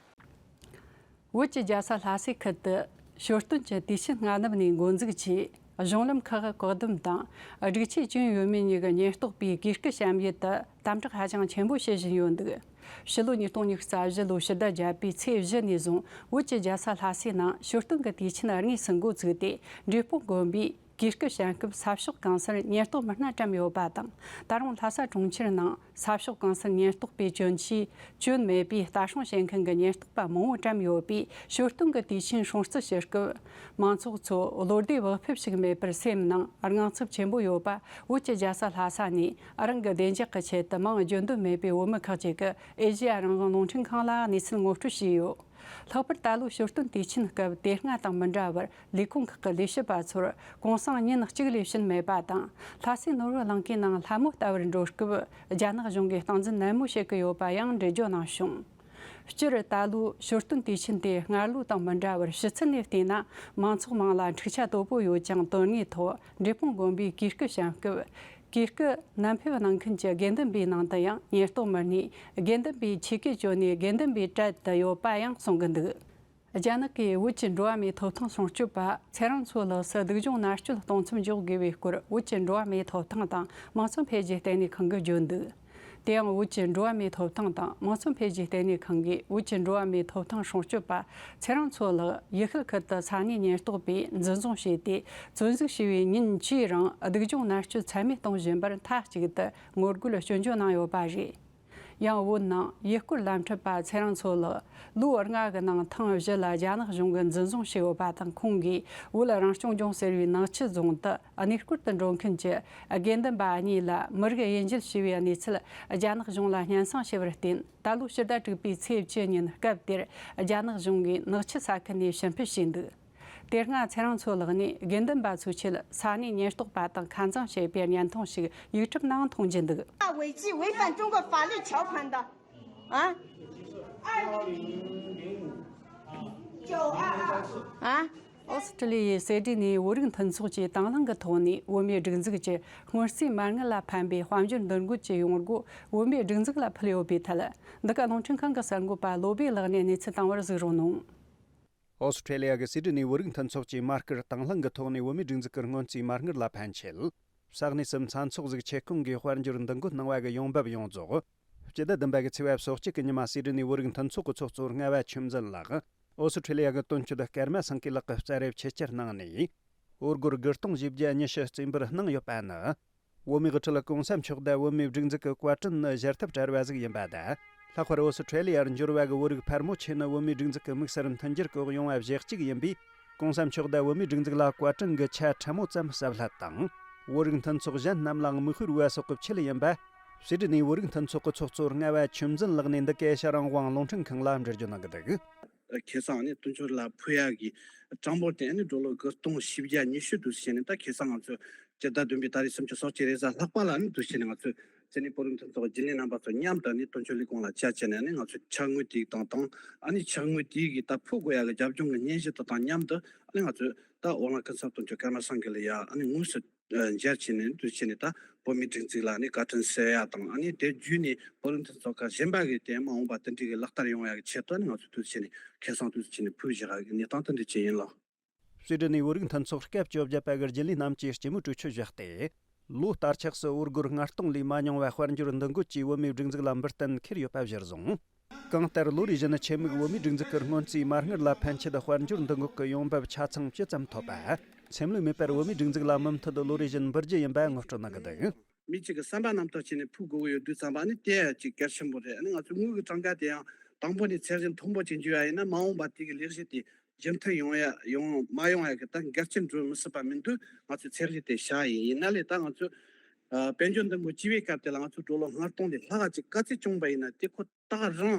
བོད་ཀྱི་རྒྱལ་ས་ལྷ་སའི་ཁུལ་དུ་ཞོ་སྟོན་གྱི་དུས་ཆེན་སྔ་ནུབ་ནས་འགོ་འཛུགས་ཀྱིས། གཞུང་ལམ་ཁག་བཀག་སྡོམ་དང་། སྒྲིག་ཆས་སྐྱོན་ཡོད་མེད་གཉིས་ཀྱི་ཉེན་རྟོག་པས་གུས་སྐུ་བཤམས་ཡུལ་དུ་དམ་དྲག་ཧ་ཅང་ཆེན་པོ་བྱེད་བཞིན་ཡོད་འདུག། ཕྱི་ལོ་ཉིས་སྟོང་ཉི་ཤུ་རྩ་བཞི་ལོའི་ཕྱི་ཟླ་བརྒྱད་པའི་ཚེས་བཞི་ནས་བཟུང་བོད་ཀྱི་རྒྱལ་ས་ལྷ་སའི་ནང་ཞོ་སྟོན་གྱི་དུས་ཆེན་དངོས་སུ་འགོ་ཚུགས་ཏེ། འབྲས་སྤུངས་དགོན་པའི་ གུས་སྐུ་བཤམས་སྐབས་ས་ཕྱོགས་གང་སར་ཉེན་རྟོག་མི་སྣ་བཀྲམ་ཡོད་པ་དང་། ད་རུང་ལྷ་ས་གྲོང་ཁྱེར་ནང་ས་ཕྱོགས་གང་སར་ཉེན་རྟོག་པའི་གྱོན་ཆས་གྱོན་མེད་པའི་ལྟ་སྲུང་བྱེད་མཁན་གྱི་ཉེན་རྟོག་པ་མང་བོ་བཀྲམ་ཡོད་པས། ཞོ་སྟོན་གྱི་དུས་ཆེན་སྲུང་བརྩི་བྱེད་སྐབས། མང་ཚོགས་ཚོ་བློ་བདེ་བག་ཕེབས་ཤིག་མེད་པར་སེམས་ནང་དངངས་འཚབ་ཆེན་པོ་ཡོད་པ། བོད་ཀྱི་རྒྱལ་ས་ལྷ་ས་ནས་རང་གི་བདེ་འཇགས་ཀྱི་ཆེད་དུ་མིང་བརྗོད་འདོད་མེད་པའི་བོད་མི་ཁག་ཅིག་གིས་ཨེ་ཤེ་ཡ་རང་དབང་རླུང་འཕྲིན་ཁང་ལ་གནས་ཚུལ་ངོ་སྤྲོད་བྱས་ཡོད། ལྷག་པར་ད་ལོའི་ཞོ་སྟོན་དུས་ཆེན་སྐབས་དེ་སྔ་དང་མི་འདྲ་བར། ལས་ཁུངས་ཁག་གི་ལས་བྱེད་པ་ཚོར་གུང་སེང་ཉིན་གཅིག་ལས་བྱིན་མེད་པ་དང་། ལྷ་སའི་ནོར་བུ་གླིང་གའི་ནང་ལྷ་མོ་ལྟ་བུར་འགྲོ་སྐབས། རྒྱ་ནག་གཞུང་གིས་སྟངས་འཛིན་ནན་མོ་བྱེད་ཀྱི་ཡོད་པ་ཡང་འགྲེལ་བརྗོད་གནང་བྱུང་། སྤྱིར་ད་ལོའི་ཞོ་སྟོན་དུས་ཆེན་དེ་སྔར་ལོ་དང་མི་འདྲ་བར། ཕྱི་ཚུལ་ནས་བལྟས་ན་མང་ཚོགས་མང་ལ་འཁྲུག་ཆ་དོད་པོ་ཡོད་ཀྱང་། དོན་དངོས་ཐོག་འབྲས་སྤུངས་དགོན་པའི་གུས་སྐུ་བཤམས་སྐབས། གུས་སྐུ་ནམ་ཕེབས་གནང་མཁན་གྱི་དགེ་འདུན་པའི་ནང་དུ་ཡང་ཉེན་རྟོག་མི་སྣས་དགེ་འདུན་པའི་ཆས་གོས་གྱོན་ནས་དགེ་འདུན་པའི་གྲལ་དུ་ཡོད་པ་ཡང་གསུང་གི་འདུག། རྒྱ་ནག་གིས་བོད་ཀྱི་འགྲོ་བ་མིའི་ཐོབ་ཐང་སྲུང་སྐྱོབ་པ་ཚེ་རིང་མཚོ་ལགས་སུ་སྡུག་སྦྱོང་མནར་གཅོད་གཏོང་མཚམས་འཇོག་དགོས་པའི་སྐོར། བོད་ཀྱི་འགྲོ་བ་མིའི་ཐོབ་ཐང་དང་དམངས་གཙོ་འཕེལ་རྒྱས་ལྟེ་གནས་ཁང་གིས་བརྗོད་འདུག། དེ་ཡང་། བོད་ཀྱི་འགྲོ་བ་མིའི་ཐོབ་ཐང་དང་དམངས་གཙོ་འཕེལ་རྒྱས་ལྟེ་གནས་ཁང་གིས། བོད་ཀྱི་འགྲོ་བ་མིའི་ཐོབ་ཐང་སྲུང་སྐྱོབ་པ་ཚེ་རིང་མཚོ་ལགས་ཡུལ་ཤུལ་ཁུལ་དུ་ས་གནས་ཉེན་རྟོག་པས་འཛིན་བཟུང་བྱས་ཏེ། བཙོན་འཇུག་བྱས་པའི་ཉིན་བཅུའི་རིང་སྡུག་སྦྱོང་མནར་གཅོད་ཚད་མེད་གཏོང་བཞིན་པར། མཐའ་གཅིག་ཏུ་ངོ་རྒོལ་སྐྱོན་བརྗོད་གནང་ཡོད་པ་རེད། ཡང་། བོད་ནང་ཡུལ་སྐོར་ལམ་འཁྲབ་པ་ཚེ་རིང་མཚོ་ལགས་ལོ་ལྔ་གི་ནང་ཐེངས་བཞི་ལ་རྒྱ་ནག་གཞུང་གིས་འཛིན་བཟུང་བྱས་ཡོད་པ་དང་། ཁོང་གིས་བོད་རང་སྐྱོང་ལྗོངས་ཟེར་བའི་ནག་ཆུ་རྫོང་དུ་གནས་སྐོར་དུ་འགྲོ་མཁན་གྱི་དགེ་འདུན་པ་གཉིས་ལ་མི་རིགས་དབྱེ་འབྱེད་བྱས་པའི་གནས་ཚུལ་རྒྱ་ནག་གཞུང་ལ་སྙན་སེང་བྱས་པར་བརྟེན། ད་ལོ་ཕྱི་ཟླ་དྲུག་པའི་ཚེས་བཅུ་ཉིན་སྐབས་དེར་རྒྱ་ནག་གཞུང་གིས་ནག་ཆུ་ས་ཁུལ་ནས་ཕྱིར་འཕུད་བྱས་འདུག། དེ་སྔ་ཚེ་རིང་མཚོ་ལགས་ནས་དགེ་འདུན་པ་ཚོའི་ཆེད་ས་གནས་ཉེན་རྟོག་པ་དང་ཁ་མཚང་བྱས་པའི་བརྙན་ཐུང་ཞིག་ཡིག་ཁྲིམས་ནང་མཐོང་རྒྱུ་འདུག། 违纪违反中国法律条款的啊！二零零五九二二啊！ ཨོ་སི་ཁྲི་ལི་ཡའི་སེ་ཌི་ནི་བོད་རིགས་མཐུན་ཚོགས་ཀྱིས་དང་བླངས་ཀྱི་ཐོག་ནས་བོད་མིའི་སྒྲིག་འཛུགས་ཀྱི་སྔོན་རྩིས་མ་དངུལ་ལ་ཕན་པའི་དཔལ་འབྱོར་འདུ་འགོད་ཀྱི་ཡོང་སྒོ་བོད་མིའི་སྒྲིག་འཛུགས་ལ་ཕུལ་ཡོད་པའི་ཐད། འདི་ག་རླུང་འཕྲིན་ཁང་གི་གསར་འགོད་པ་བློ་བྷེ་ལགས་ནས་གནས་ཚུལ་བཏང་བར་གཟིགས་རོགས་གནང་། ཨོ་སི་ཁྲེ་ལི་ཡ་གི་སི་ཌི་ནི་བོད་རིགས་མཐུན་ཚོགས་ཀྱིས་མ་བསྐུར་དང་བླངས་ཀྱི་ཐོག་ནས་བོད་མིའི་སྒྲིག་འཛུགས་ཀྱི་སྔོན་རྩིས་མ་དངུལ་ལ་ཕན་ཆེད། ས་གནས་སུ་མཚན་ཚོགས་ཟིག་ཆེད་ཁོང་གིས་དཔལ་འབྱོར་འདུ་འགོད་གནང་བ་གི་ཡོང་འབབ་ཡོངས་རྫོགས། སྤྱི་ཟླ་བདུན་པ་གི་ཚེས་པ་སོ་གཅིག་གི་ཉི་མ་སི་ཌི་ནི་བོད་རིགས་མཐུན་ཚོགས་ཀྱི་ཚོགས་གཙོ་རྔ་བ་ཆོས་འཛིན་ལགས། ཨོ་སི་ཁྲེ་ལི་ཡ་གི་དོན་གཅོད་སྐར་མ་སེང་གེ་ལགས་ཀྱི་རྩར་རེ་ཆེད་བཅར་གནང་ནས། འོས་སྒོར་དགུ་སྟོང་བཞི་བརྒྱ་ཉི་ཤུ་རྩིས་འབུལ་གནང་ཡོད་པ་ནི། བོད་མིའི་དབུ་ཁྲིད་གོང་ས་མཆོག་དང་བོད་མིའི་སྒྲིག་འཛུགས་ཀྱི་བཀའ་དྲིན་ནི་གཞལ་ཐབས་བྲལ་བ་ཟིག་ཡིན་པ་དང་། ལྷག་པར་ཨོ་སི་ཁྲེ་ལི་ཡར་འབྱོར་བ་གི་བོད་རིགས་ཕལ་མོ་ཆེ་ནི་བོད་མིའི་སྒྲིག་འཛུགས་ཀྱི་དམིགས་བསལ་མཐུན་འགྱུར་འོག་ཡོང་བ་བཞེས་གཅིག་ཡིན་པས། གོང་ས་མཆོག་དང་བོད་མིའི་སྒྲིག་འཛུགས་ལ་བཀའ་དྲིན་གྱི་ཆ་ཕྲ་མོ་ཙམ་ཟབ་ལྷད་དང་། བོད་རིགས་མཐུན་ཚོགས་གཞན་རྣམས་ལའང་མིག་དཔེ་རུ་བ་སོགས་ཀྱི་ཆེད་ཡིན་པ། སི་ཌི་ནི་བོད་རིགས་མཐུན་ཚོགས་ཀྱི་ཚོགས་གཙོ་རྔ་བ་ཆོས་འཛིན་ལགས་ནས་འདི་ག་ཨེ་ཤ་རང་དབང་རླུང་འཕྲིན་ཁང་ལ་འགྲེལ་བརྗོད་གནང་གི་འདུག། ཁེ་བཟང་ནི་དུས་མཆོད་ལ་ཕུལ་ཡག་གི་གྲངས་འབོར་དེ་ནི་ཌོ་ལར་དགུ་སྟོང་བཞི་བརྒྱ་ཉི་ཤུ་དུ་བྱས་ནས། ད་ཁེ་བཟང་ང་ཚོས་སྤྱི་ཟླ་བདུན་པའི་ཏ་རིག་སུམ་ཅུ་སོ་གཅིག་རེས་གཟའ་ལྷག་པ་ལ་ནི་དུ་བྱས་ནས། ང་ཚོས་སི་ཌི་ནི་བོད་རིགས་མཐུན་ཚོགས་རྒྱུན་ལས་རྣམ་པ་ཚོ་མཉམ་དུ་ནི་དུས་མཆོད་ལས་ཁུངས་ལ་ཆ་བྱས་ནས། ནི་ང་ཚོས་ཕྱག་དངུལ་དེ་དང་དང་། ཨ་ནི་ཕྱག་དངུལ་དེ་གི་ད་ཕུལ་དགོས་ཡག་གི་རྒྱབ་ལྗོངས་ཀྱི་སྙན་ཞུ་དེ་དང་མཉམ་དུ། ཨ་ནི་ང་ཚོས་ད་འོག་ལ་ཀུན་གསལ་དོན་གཅོད་ཀརྨ་སངས་རྒྱས་ལགས་ཡ་ཨ་ནི་དངོས་སུ་མཇལ་བྱས་ནས་དུ་བྱས་ནས། ད་བོད་མིའི་སྒྲིག་འཛུགས་ལ་ནི་བཀའ་དྲིན་གསོལ་ཡ་དང་། ཨ་ནི་དེ་བརྒྱུད་ནས་བོད་རིགས་མཐུན་ཚོགས་ཁག་གཞན་པ་གི་དེ་མ་འོངས་པ་དེ་འདྲའི་གི་ལག་བསྟར་ཡོང་ཡ་གི་ཆེད་དུ། ཨ་ནི་ང་ཚོས་དུ་བྱས་ནས་ཁེ་བཟང་དུ་བྱས་ནས་ཕུལ་བཞག་ཡ་གི་གནས་སྟངས་དེ་འདྲ་ཅིག་ཡིན་ལགས། སི་ཌི་ནི་བོད་རིགས་མཐུན་ཚོགས་སྐབས་བཅོ་བརྒྱད་པ་གི་རྒྱུན་ལས་རྣམས་ཀྱིས་སྤྱི་མོས་གྲོས་ཆོད་བཞག་སྟེ། ལོ་ལྟར་ཆགས་སུ་འོས་སྒོར་ལྔ་སྟོང་ལས་མ་ཉུང་བ་དཔལ་འབྱོར་འདུ་འགོད་ཀྱིས་བོད་མིའི་སྒྲིག་འཛུགས་ལ་འབུལ་གཏན་འཁེལ་ཡོད་པ་གཞིར་བཟུང་། གང་ལྟར་ལོ་རེ་བཞིན་ཆེད་དམིགས་བོད་མིའི་སྒྲིག་འཛུགས་ཀྱི་སྔོན་རྩིས་མ་དངུལ་ལ་ཕན་ཆེད་དཔལ་འབྱོར་འདུ་འགོད་ཀྱི་ཡོང་འབབ་ཆ་ཚང་ཇི་ཙམ་ཐོབ་པ། འཚེམ་ལུས་མེད་པར་བོད་མིའི་སྒྲིག་འཛུགས་ལ་མུ་མཐུད་ལོ་རེ་བཞིན་འབུལ་རྒྱུ་ཡིན་པ་ངོ་སྤྲོད་གནང་གི་འདུག། མི་གཅིག་གིས་བསམ་པ་རྣམ་དག་བྱས་ནས་ཕུལ་དགོས་ཀྱི་ཡོད་དུས་ཙམ་པ། ཨ་ནི་དེ་ཡང་ཅིག་གལ་ཆེན་པོ་རེད། ཨ་ནི་ང་ཚོའི་དངུལ་གྱི་གྲངས་ཀ་དེ་ཡང་དང་པོ་ནས་ཚད་གཞི་མཐོན་པོ་ཅིག་འཇོག་ཡ་ཡིན་ན། མ་འོངས་པ་དེ་གི་ལས་གཞི་དེ་རྒྱུན་མཐུད་ཡོང་ཡ་ཡོང་མ་ཡོང་ཡ་གི་ད་འགལ་རྐྱེན་འགྲོ་མི་སྲིད་པ་མིན་དུས། ང་ཚོས་ཚད་གཞི་དེ་བཞག་ཡིན། ཡིན་ན་ལས་ད་ང་ཚོས་ཨ་དཔལ་འབྱོར་འདུ་འགོད་བྱེད་པའི་སྐབས་དེ་ལ་ང་ཚོས་ཌོ་ལར་ལྔ་སྟོང་ལས་ལྷག་ཅིག་ག་ཚོད་བྱུང་པ་ཡིན་ན། དེ་ཁོ་ད་རང་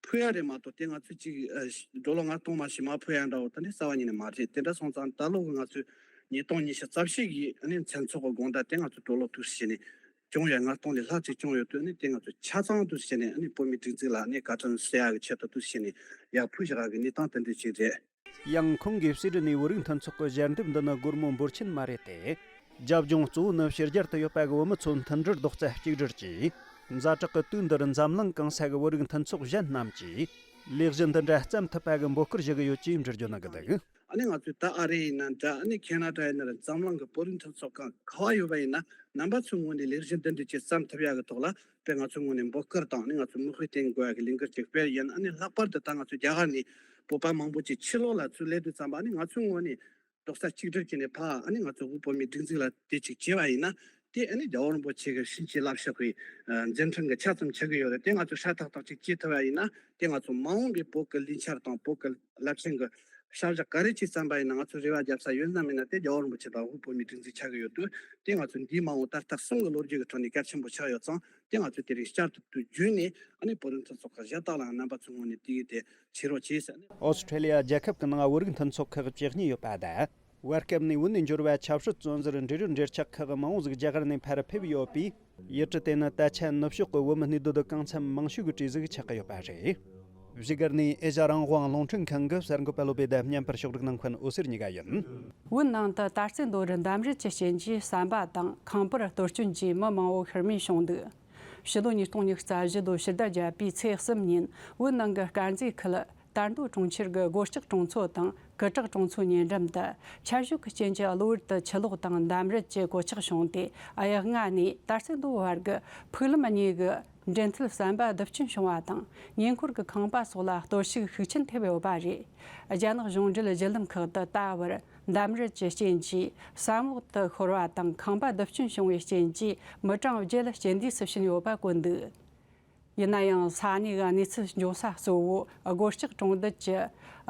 ཕུལ་ཡ་རེད་མ་གཏོགས། དེ་ང་ཚོས་ཅིག་ཨ་ཌོ་ལར་ལྔ་སྟོང་མ་ཞིག་མར་ཕུལ་ཡ་འདྲ་བོ་དེ་འདྲ་རྩ་བ་ཉིད་ནས་མ་རེད། དེ་འདྲ་སོང་ཙང་ད་ལོ་གི་ང་ཚོས་ཉིས་སྟོང་ཉི་ཤུ་རྩ་བཞི་གི་ཨ་ནི་མཚན་ཚོགས་ཀྱི་དགོང་དག་དེ་ང་ཚོས་ཌོ་ལར་དུ་བྱས་ནས་བྱུང་ཡ་ལྔ་སྟོང་ལས་ལྷག་ཅིག་བྱུང་ཡོད་དུས། ཨ་ནི་དེ་ང་ཚོས་ཆ་ཚང་དུ་བྱས་ནས། ཨ་ནི་བོད་མིའི་སྒྲིག་འཛུགས་ལ་ཨ་ནི་བཀའ་དྲིན་གསོལ་ཡ་གི་ཆེད་དུ་དུ་བྱས་ནས་ཡར་ཕུལ་བཞག་གི་གནས་སྟངས་དེ་འདྲ་ཅིག་རེད། ཡང་ཁོང་གིས་སི་ཌི་ནི་བོད་རིགས་མཐུན་ཚོགས་ཀྱི་ཞལ་འདེབས་འདི་ནི་སྒོར་མོ་འབོར་ཆེན་མ་རེད་དེ། རྒྱབ་ལྗོངས་གཙོ་བོ་ནི་ཕྱི་རྒྱལ་དུ་ཡོད་པ་གི་བོད་མི་ཚོ་མཐུན་སྒྲིལ་རྡོག་རྩ་གཅིག་སྒྲིལ་གྱིས། ཛ་དྲག་གི་དུས་འདིར་འཛམ་གླིང་གང་ས་གི་བོད་རིགས་མཐུན་ཚོགས་གཞན་རྣམས་ཀྱིས་ལས་གཞི་འདི་འདྲ་བརྩམས་ཐུབ་པ་གི་འབོད་སྐུལ་ཞུ་གི་ཡོད་ཅེས་འགྲེལ་བརྗོད་གནང་གི་འདུག། ཨ་ནི་ང་ཚོས་ད་ཨ་རི་ཡིན་ན་འདྲ། ཨ་ནི་ཁེ་ན་ཌ་ཡིན་ན་ར། འཛམ་གླིང་གི་བོད་རིགས་མཐུན་ཚོགས་ཁག་ག་བ་ཡོད་པ་ཡིན་ན། རྣམ་པ་ཚོའི་ངོས་ནས་ལས་གཞི་འདི་འདྲ་ཅིག་བརྩམས་ཐུབ་ཡག་གི་ཐོག་ལ། དཔེ་ང་ཚོའི་ངོས་ནས་འབོད་སྐུལ་དང་། ཨ་ནི་ང་ཚོས་མིག་དཔེ་བསྟན་དགོས་ཡག་གི་ལས་འགུལ་ཅིག་སྤེལ་ཡིན། ཨ་ནི་ལྷག་པར་དུ་ད་ང་ཚོ་རྒྱ་གར་ནས་བོད་པ་མང་པོ་ཅིག་ཕྱི་ལོགས་ལ་ཚུར་སླེབས་དུས་ཙམ་པ། ཨ་ནི་ང་ཚོའི་ངོས་ནས་ རྡོག་རྩ་གཅིག་སྒྲིལ་བྱས་ནས་ཕར་ཨ་ནི་ང་ཚོ་དབུས་བོད་མིའི་སྒྲིག་འཛུགས་ལ་དེ་ཅིག་བྱས་པ་ཡིན་ན། དེ་ཨ་ནི་རྒྱལ་བ་རིན་པོ་ཆེ་གི་བྱིན་གྱིས་བརླབས་ཤོག་གི་མཛད་འཕྲིན་གྱི་ཆ་ཙམ་ཆགས་ཀྱི་ཡོད་རེད། དེ་ང་ཚོ་ཧྲ་ཐག་ཐག་ཅིག་བྱེད་ཐུབ་པ་ཡིན་ན། དེ་ང་ཚོ་མ་འོངས་པའི་བོད་ཀྱི་ལས་འཆར་དང་བོད་ཀྱི་རླབས་ཆེན་གྱི་བྱ་གཞག་ག་རེ་ཅིག་བརྩམས་པ་ཡིན་ན། ང་ཚོ་རེ་བ་རྒྱབ་ས་ཡོད་ནམ་མེད་ན། དེ་རྒྱལ་བ་རིན་པོ་ཆེ་དང་དབུས་བོད་མིའི་སྒྲིག་འཛུགས་ཆགས་ཀྱི་ཡོད་དུས། དེ་ང་ཚོ་འདིའི་མ་འོངས་ད་ལྟ་གསུམ་གྱི་ལོ་རྒྱུས་ཀྱི་ཁྲོད་ནས་གལ་ཆེན་པོ་ཆགས་ཡོད་ཙང་། དེ་ང་ཚོས་དེ་རིང་བསྐྱར་དུ་བརྗོད་ནས། ཨ་ནི་བོད་རིགས་མཐུན་ཚོགས་ཁག་གཞན་དག་ལའང་རྣམ་པ་ཚོའི་ངོས་ནས་དེ་གི་དེ་བྱེད་རོགས་བྱེད་ཟེར་ནས། ཨོ་སི་ཁྲེ་ལི་ཡ་རྒྱལ་ཁབ་ཀྱི་ནང་བོད་རིགས་མཐུན་ཚོགས་ཁག་བཅུ་གཉིས་ཡོད་པ་དང་། བར་སྐབས་ནས་བོད་ནས་འབྱོར་བའི་ཆབ་སྲིད་བཙོན་ཟུར་འབྲེལ་ཡོད་འབྲེལ་ཆགས་ཁག་མང་བོ་ཟིག་རྒྱ་གར་ནས་ཕར་ཕེབས་ཡོད་པས། ཡུལ་གྲུ་དེ་ནི་ད་ཆ་ནུབ་ཕྱོགས་ཀྱི་བོད་མི་གནས་སྡོད་གང་འཚམ་མང་ཤོས་ཀྱི་གྲས་ཟིག་ཆགས་ཀྱི་ཡོད་པ་རེད། བཞུགས་སྒར་ནས་ཨེ་ཤ་རང་དབང་རླུང་འཕྲིན་ཁང་གི་གསར་འགོད་པ་བློ་བྷེ་དང་མཉམ་པར་ཕྱོགས་སྒྲིག་གནང་མཁན་འོད་ཟེར་གཉིས་ཀ་ཡིན། བོད་ནང་དུ་དར་རྩེ་མདོ་རུ་འདམ་རུད་ཀྱི་རྐྱེན་གྱིས་ཟམ་པ་དང་ཁང་པར་གཏོར་སྐྱོན་གྱིས་མི་མང་བོ་ཤི་རྨས་བྱུང་འདུག་ཕྱི་ལོ་ཉིས་སྟོང་ཉི་ཤུ་རྩ་བཞི་ལོའི་ཕྱི་ཟླ་བརྒྱད་པའི་ཚེས་གསུམ་ཉིན། བོད་ནང་གི་དཀར་མཛེས་ཁུལ་དར་མདོ་གྲོང་ཁྱེར་གྱི་སྒོ་ལྕགས་གྲོང་ཚོ་དང་ཀི་བྲག་གྲོང་ཚོའི་ཉེ་འགྲམ་དུ་ཆར་ཞོད་ཀྱི་རྐྱེན་གྱིས་གློ་བུར་དུ་ཆུ་ལོག་དང་འདམ་རུད་ཀྱི་གོད་ཆག་བྱུང་སྟེ། གཡག་རྔ་ནས་དར་རྩེ་མདོ་བར་གྱི་ཕུག་ལམ་གཉིས་ཀྱི་འགྲན་ཐལ་ཟམ་པ་རྡིབ་སྐྱོན་བྱུང་བ་དང་། ཉེ་འཁོར་གྱི་ཁང་པ་སོགས་ལ་གཏོར་བཤིག་ཤུགས་ཆེན་ཐེབས་ཡོད་པ་རེད། རྒྱ་ནག་གཞུང་འབྲེལ་བརྒྱུད་ལམ་ཁག་ཏུ་ད་བར་འདམ་རུད་ཀྱི་རྐྱེན་གྱིས་ཟམ་འོག་ཏུ་ཤོར་བ་དང་། ཁང་པ་རྡིབ་སྐྱོན་བྱུང་བའི་རྐྱེན་གྱིས་མི་གྲངས་བརྒྱད་རྐྱེན་འདས་སུ་ཕྱིན་ཡོད་པ་བཀོད་འདུག་ཡིན་ན་ཡང་། ས་གནས་ཀྱི་གནས་ཚུལ་འབྱུང་ས་གཙོ་བོ་སྒོ་ལྕགས་གྲོང་རྡལ་གྱི་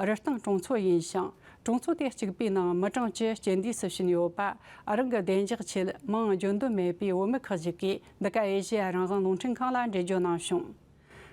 རི་སྟེང་གྲོང་ཚོ་ཡིན་ཞིང་། གྲོང་ཚོ་དེ་གཅིག་པའི་ནང་མི་གྲངས་བཅུ་རྐྱེན་འདས་སུ་ཕྱིན་ཡོད་པ། རང་གི་བདེ་འཇགས་ཆེད་མིང་བརྗོད་འདོད་མེད་པའི་བོད་མི་ཁག་ཅིག་གིས་འདི་ག་ཨེ་ཤེ་ཡ་རང་དབང་རླུང་འཕྲིན་ཁང་ལ་འགྲེལ་བརྗོད་གནང་བྱུང་།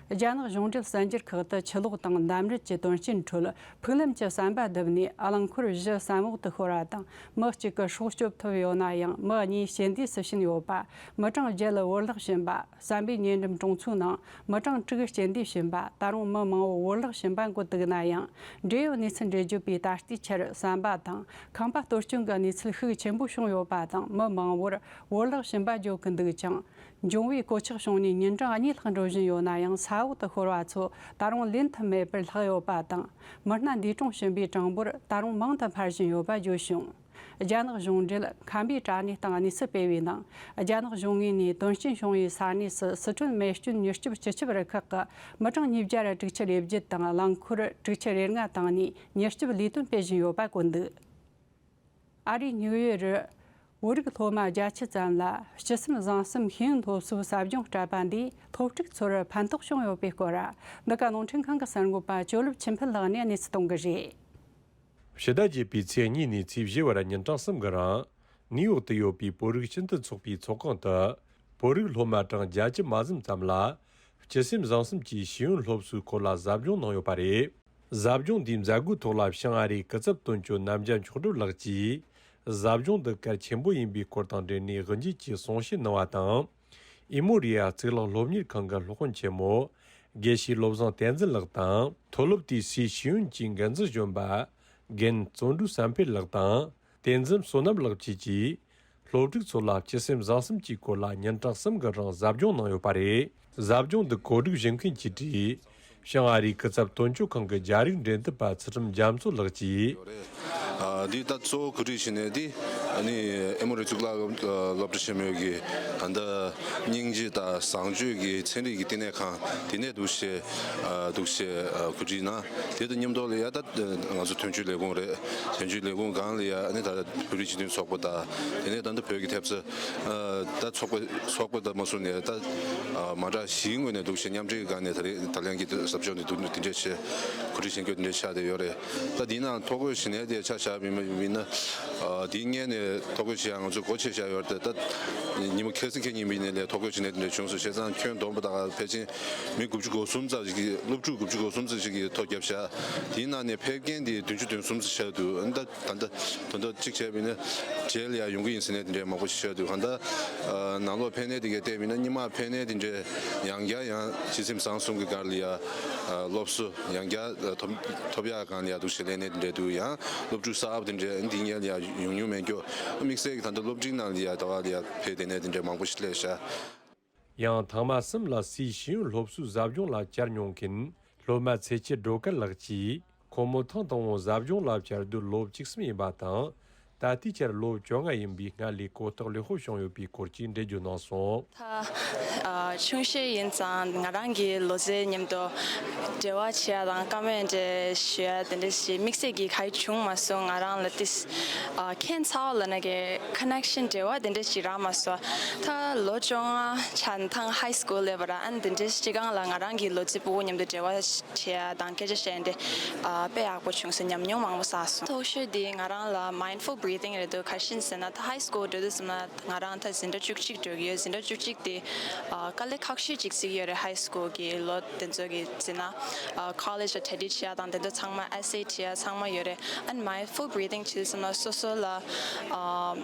རྒྱ་ནག་གཞུང་འབྲེལ་གསར་འགྱུར་ཁག་ཏུ་ཆུ་ལོག་དང་འདམ་རུད་ཀྱི་དོན་རྐྱེན་ཁྲོད། ཕུག་ལམ་གྱི་ཟམ་པ་བརྡིབས་ནས་རླངས་འཁོར་བཞི་ཟམ་འོག་ཏུ་ཤོར་བ་དང་། མི་གཅིག་གི་སྲོག་སྐྱོབ་ཐུབ་ཡོད་ན་ཡང་། མི་གཉིས་རྐྱེན་འདས་སུ་ཕྱིན་ཡོད་པ། མི་གྲངས་བརྒྱད་བོར་བརླག་ཕྱིན་པ། ཟམ་པའི་ཉེ་འགྲམ་གྲོང་ཚོའི་ནང་མི་གྲངས་དྲུག་རྐྱེན་འདས་ཕྱིན་པ། ད་རུང་མི་མང་བོ་བོར་བརླག་ཕྱིན་པ་འགོད་འདུག་ན་ཡང་། འབྲེལ་ཡོད་གནས་ཚུལ་འགྲེལ་བརྗོད་པས་ད་ལྟའི་ཆར་ཟམ་པ་དང་ཁང་པ་གཏོར་སྐྱོན་གྱི་གནས་ཚུལ་ཤུགས་ཆེན་པོ་བྱུང་ཡོད་པ་དང་། མི་མང་བོར་བོར་བརླག་ཕྱིན་པ་བརྗོད་ཀྱི་འདུག་ཅིང་། འབྱུང་བའི་གོད་ཆག་བྱུང་ནས་ཉིན་གྲངས་གཉིས་ལྷག་འགྲོ་བཞིན་ཡོད་ན་ཡང་། ས་འོག་ཏུ་ཤོར་བ་ཚོ་ད་རུང་ལེན་ཐུབ་མེད་པར་ལྷག་ཡོད་པ་དང་། མི་སྣ་འདས་གྲོངས་ཕྱིན་པའི་གྲངས་འབོར་ད་རུང་མང་དུ་འཕར་བཞིན་ཡོད་པ་བརྗོད་བྱུང་། རྒྱ་ནག་གཞུང་འབྲེལ་ཁམས་པའི་དྲ་གནས་སྟེང་གནས་ཚུལ་སྤེལ་བའི་ནང་། རྒྱ་ནག་གཞུང་ངོས་ནས་དོན་རྐྱེན་བྱུང་བའི་ས་གནས་སུ་སི་ཁྲོན་མེ་སྐྱོན་མྱུར་སྐྱོབ་སྤྱི་ཁྱབ་རུ་ཁག་གི་མི་གྲངས་ཉིས་བརྒྱ་དྲུག་ཅུ་རེ་བརྒྱད་དང་། རླངས་འཁོར་དྲུག་ཅུ་རེ་ལྔ་བཏང་ནས་མྱུར་སྐྱོབ་ལས་དོན་སྤེལ་བཞིན་ཡོད་པ་བཀོད་འདུག་ཨ་རིའི་ཉུག་ཡོར་རུ་བོད་རིགས་སློབ་མ་བརྒྱད་ཅུ་ཙམ་ལ་སྤྱི་སེམས་བཟང་གསུམ་ཤེས་ཡོན་སློབ་གསོའི་ཟབ་སྦྱོང་སྤྲད་པ་འདིས་སློབ་ཕྲུག་ཚོར་ཕན་ཐོགས་བྱུང་ཡོད་པའི་སྐོར། འདི་ག་རླུང་འཕྲིན་ཁང་གི་གསར་འགོད་པ་ཇོ་ལེབ་ཆོས་འཕེལ་ལགས་ནས་གནས་ཚུལ་གཏོང་གི་རེད། ཕྱི་ཟླ་བརྒྱད་པའི་ཚེས་གཉིས་ནས་ཚེས་བཞི་བར་ཉིན་གྲངས་གསུམ་གྱི་རིང་ནིའུ་ཡོག་ཏུ་ཡོད་པའི་བོད་རིགས་སྤྱི་མཐུན་ཚོགས་པའི་ཚོགས་ཁང་དུ་བོད་རིགས་སློབ་མ་གྲངས་བརྒྱད་ཅུ་མ་ཟིན་ཙམ་ལ་སྤྱི་སེམས་བཟང་གསུམ་གྱི་ཤེས་ཡོན་སློབ་གསོའི་སྐོར་ལ་ཟབ་སྦྱོང་གནང་ཡོད་པ་རེད། ཟབ་སྦྱོང་འདིའི་མཛད་སྒོའི་ཐོག་ལ་བྱང་ཨ་རིའི་སྐུ་ཚབ་དོན་གཅོད་རྣམ་རྒྱལ་མཆོག་སྒྲུབ་ལགས་ཀྱིས་ཟབ་སྦྱོང་འདི་གལ་ཆེན་པོ་ཡིན་པའི་སྐོར་དང་འབྲེལ་ནས་དབུ་འབྱེད་ཀྱི་གསུང་བཤད་གནང་བ་དང་། ཨི་མོ་རི་ཡ་གཙུག་ལག་སློབ་གཉེར་ཁང་གི་སློབ་དཔོན་ཆེན་མོ་དགེ་བཤེས་བློ་བཟང་བསྟན་འཛིན་ལགས་དང་། མཐོ་སློབ་དེའི་སའི་ཤེས་ཡོན་གྱི་འགན་འཛིན་གཞོན་པ་རྒན་བརྩོན་འགྲུས་བསམ་འཕེལ་ལགས་དང་། བསྟན་འཛིན་བསོད་ནམས་ལགས་བཅས་ཀྱིས་སློབ་ཕྲུག་ཚོ་ལ་སྤྱི་སེམས་བཟང་གསུམ་གྱི་སྐོར་ལ་ཉིན་གྲངས་གསུམ་གྱི་རིང་ཟབ་སྦྱོང་གནང་ཡོད་པ་རེད། ཟབ་སྦྱོང་འདི་གོ་སྒྲིག་བྱེད་མཁན་གྱིས་བྲིས། བྱང་ཨ་རིའི་སྐུ་ཚབ་དོན་གཅོད་ཁང་གི་རྒྱ་རིགས་འབྲེལ་མཐུད་པ་ཚུལ་ཁྲིམས་རྒྱ་མཚོ་ལགས་ཀྱིས། ཨ། འདི་ད་གཙོ་བོ་གོ་སྒྲིག་བྱས་ནས་འདི་ཨ་ནི་ཨེ་མོ་རི་གཙུག་ལག་སློབ་གྲྭ་ཆེན་མོའི་གི་ད་ལྟ་སྙིང་རྗེ་དང་བཟང་སྤྱོད་ཀྱི་ཚན་རིག་གི་བསྟི་གནས་ཁང་དེ་ནས་འདུག་སེ། ཨ། འདུག་སེ། ཨ། གོ་སྒྲིག་གནང་། དེ་དང་མཉམ་དུ་ལ་ཡ་ད་ང་ཚོ་དོན་གཅོད་ལས་ཁུངས་རེད། དོན་གཅོད་ལས་ཁུངས་སྒང་ལ་ཡ་ཨ་ནི་ད་བོད་རིགས་སྤྱི་མཐུན་ཚོགས་པ་དང་དེ་ནས་ད་ལྟ་བོད་ཀྱི་ཐེབས་རྩ། ཨ། ད་ཚོགས་པ་ཚོགས་པ་དང་མ་སུ་ནས་ད། ཨ། མ་འདྲ་ཞིག་ངོས་ནས་འདུག་སེ་མཉམ་འབྲེལ་སྒང་ནས་ད་རེས་ད་ལན་གྱི་ཟབ་སྦྱོང་དེ་འདུག་དེ་འདྲས་བྱས་གོ་སྒྲིག་བྱེད་རྒྱུ་དེ་འདྲས་ཆགས་བསྡད་ཡོད་རེད། ད་འདི་ནང་ཐོ་འགོད་བྱེད་མཁན་དེ་ཆ་བཞག་པ་ཡིན་པ་ཡིན་ན། ཨ། འདི་སྔོན་ནས་ཐོ་འགོད་བྱེད་ཡག་ང་ཚོས་སྒོ་ཕྱེ་བཞག་ཡོད་རེད། ད་ཉི་མ་ཁ་སང་ཁ་ཉིན་པ་ཡིན་ནའི་ལས་ཐོ་འགོད་བྱེད་མཁན་དེ་འདྲས་བྱུང་སོང་། བྱས་ཙང་ཁྱོན་བསྡོམས་པ་ད་ཕལ་ཆེར་མི་དགུ་བཅུ་གོ་གསུམ་ཙམ་ཞིག་གིས། སློབ་ཕྲུག་དགུ་བཅུ་གོ་གསུམ་ཙམ་ཞིག་གིས་ཐོ་བརྒྱབ་བཞག་དེའི་ནང་ནས་ཕེབས་མཁན་དེ་བདུན་ཅུ་དོན་གསུམ་ཙམ་ཆགས་འདུག་ད་ད་ད་ད་གཅིག་བྱས་པ་ཡིན་ན་རྗེས་ལ་ཡང་ཡོང་གི་ཡིན་ཟེར་ནས་དེ་འདྲའི་མང་པོ་ཞིག་ཆགས་འདུག་གང་ལྟར། ཨ། ནང་ལོགས་ཕན་གནས་དེ་གས་བལྟས་པ་ཡིན་ན་སྔོན་མ་ཕན་གནས་དེ་འདྲའི་ཡང་བསྐྱར་ཡང་སྤྱི་སེམས་བཟང་གསུམ་གྱི་སྒང་ལ་ཡ། ཨ། སློབ་གསོ་ཡང་བསྐྱར་ཐོབ་ཐོབ་ཡག་སྒང་ལ་ཡ་འདུག་སེ་ལས་གནས་དེ་འདྲ་འདུག་ཡང་སློབ་ཕྲུག་གསར་པ་དེ་འདྲའི་འདི་སྔོན་ལ་ཡ་ཡོང་མྱོང་མེད་རྒྱུ། དམིགས་བསལ་གྱི་ད་ལྟ་སློབ་འབྲིང་ནང་ལ་ཡ་ཟླ་བ་ལ་ཡ་ཕེབས་དེ་ནས་དེ་འདྲའི་མང་པོ་ཞིག་སླེབས་ཤག་ཡང་ཐེངས་མ་གསུམ་ལ་སའི་ཤེས་ཡོན་སློབ་གསོའི་ཟབ་སྦྱོང་ལ་བཅར་མྱོང་མཁན་སློབ་མ་ཚེ་སྐྱིད་སྒྲོལ་དཀར་ལགས་ཀྱིས། ཁོ་མོ་ཐེངས་དང་པོ་ཟབ་སྦྱོང་ལ་བཅར་དུས་ལོ་བཅུ་གསུམ་ཡིན་པ་དང་། ད་ལྟའི་ཆར་ལོ་བཅོ་ལྔ་ཡིན་པའི་སྔར་ལས་གོ་རྟོགས་ལེགས་པོ་བྱུང་ཡོད་པའི་སྐོར་གྱིས་འགྲེལ་བརྗོད་གནང་སོང་། ད་ཨ་ཆུང་ཤོས་ཡིན་ཙང་ང་རང་གི་ལོ་ཚད་མཉམ་དུ་འབྲེལ་བ་བྱེད་ཡ་དང་བཀའ་མོལ་འདྲ་ཞུ་ཡ་དེ་འདྲ་ཞིག་དམིགས་བསལ་གྱི་ག་ཡེ་བྱུང་མ་སོང་། ང་རང་ལ་ཏིས་ཨ་ཁྱད་མཚར་ལབ་ན་གི་ཀོ་ནེག་ཤན་འབྲེལ་བ་དེ་འདྲ་ཞིག་རག་མ་སོང་། ད་ལོ་བཅོ་ལྔ་ཆ་ཐང་ཧའི་སྐུལ་ལ་ཡོད་པ་ར། ཨ་ནི་དེ་འདྲ་ཞིག་སྒང་ལ་ང་རང་གི་ལོ་ཚད་ཕྲུ་གུ་མཉམ་དུ་འབྲེལ་བ་བྱེད་ཡ་དང་སྐད་ཆ་བཤད་ཡ་དེ་ཨ་དཔེ་ཡག་པོ་བྱུང་སོང་། ཉམས་མྱོང་མང་པོ་བསགས་སོང་། ཐོག་ཤོས་དེ་ང་རང་ལ་མའིན་ཌ་ཕུལ་བི་རི་ཐིང་རེད་འདུག་ག་རེ་ཡིན་ཟེར་ན་ད་ཧའི་སྐུལ་འགྲོ་དུས་ཙམ་ལ་ང་རང་ད་འཛིན་གྲྭ་བཅུ་གཅིག་འགྲོ་གི་ཡོད། འཛིན་གྲྭ་བཅུ་གཅིག་དེ་ཨ་དཀའ་ལས་ཁག་ཤོས་ཅིག་བརྩི་གི་ཡོད་རེད། ཧའི་སྐུལ་གི་ལོ་དེ་ཚོ་གི་བརྩིས་ན་ཨ་ཀོ་ལེཇ་ལ་གྲ་སྒྲིག་བྱེད་ཡ་དང་དེ་ཚོ་ཚང་མ་ཨེ་སེ་ཨེ་བྲིས་ཡ་ཚང་མ་ཡོད་རེད། ཨ་ནི་མའིན་ཌ་ཕུལ་བི་རི་ཐིང་བྱེད་དུས་ཙམ་ལ་སོ་སོ་ལ་ཨ་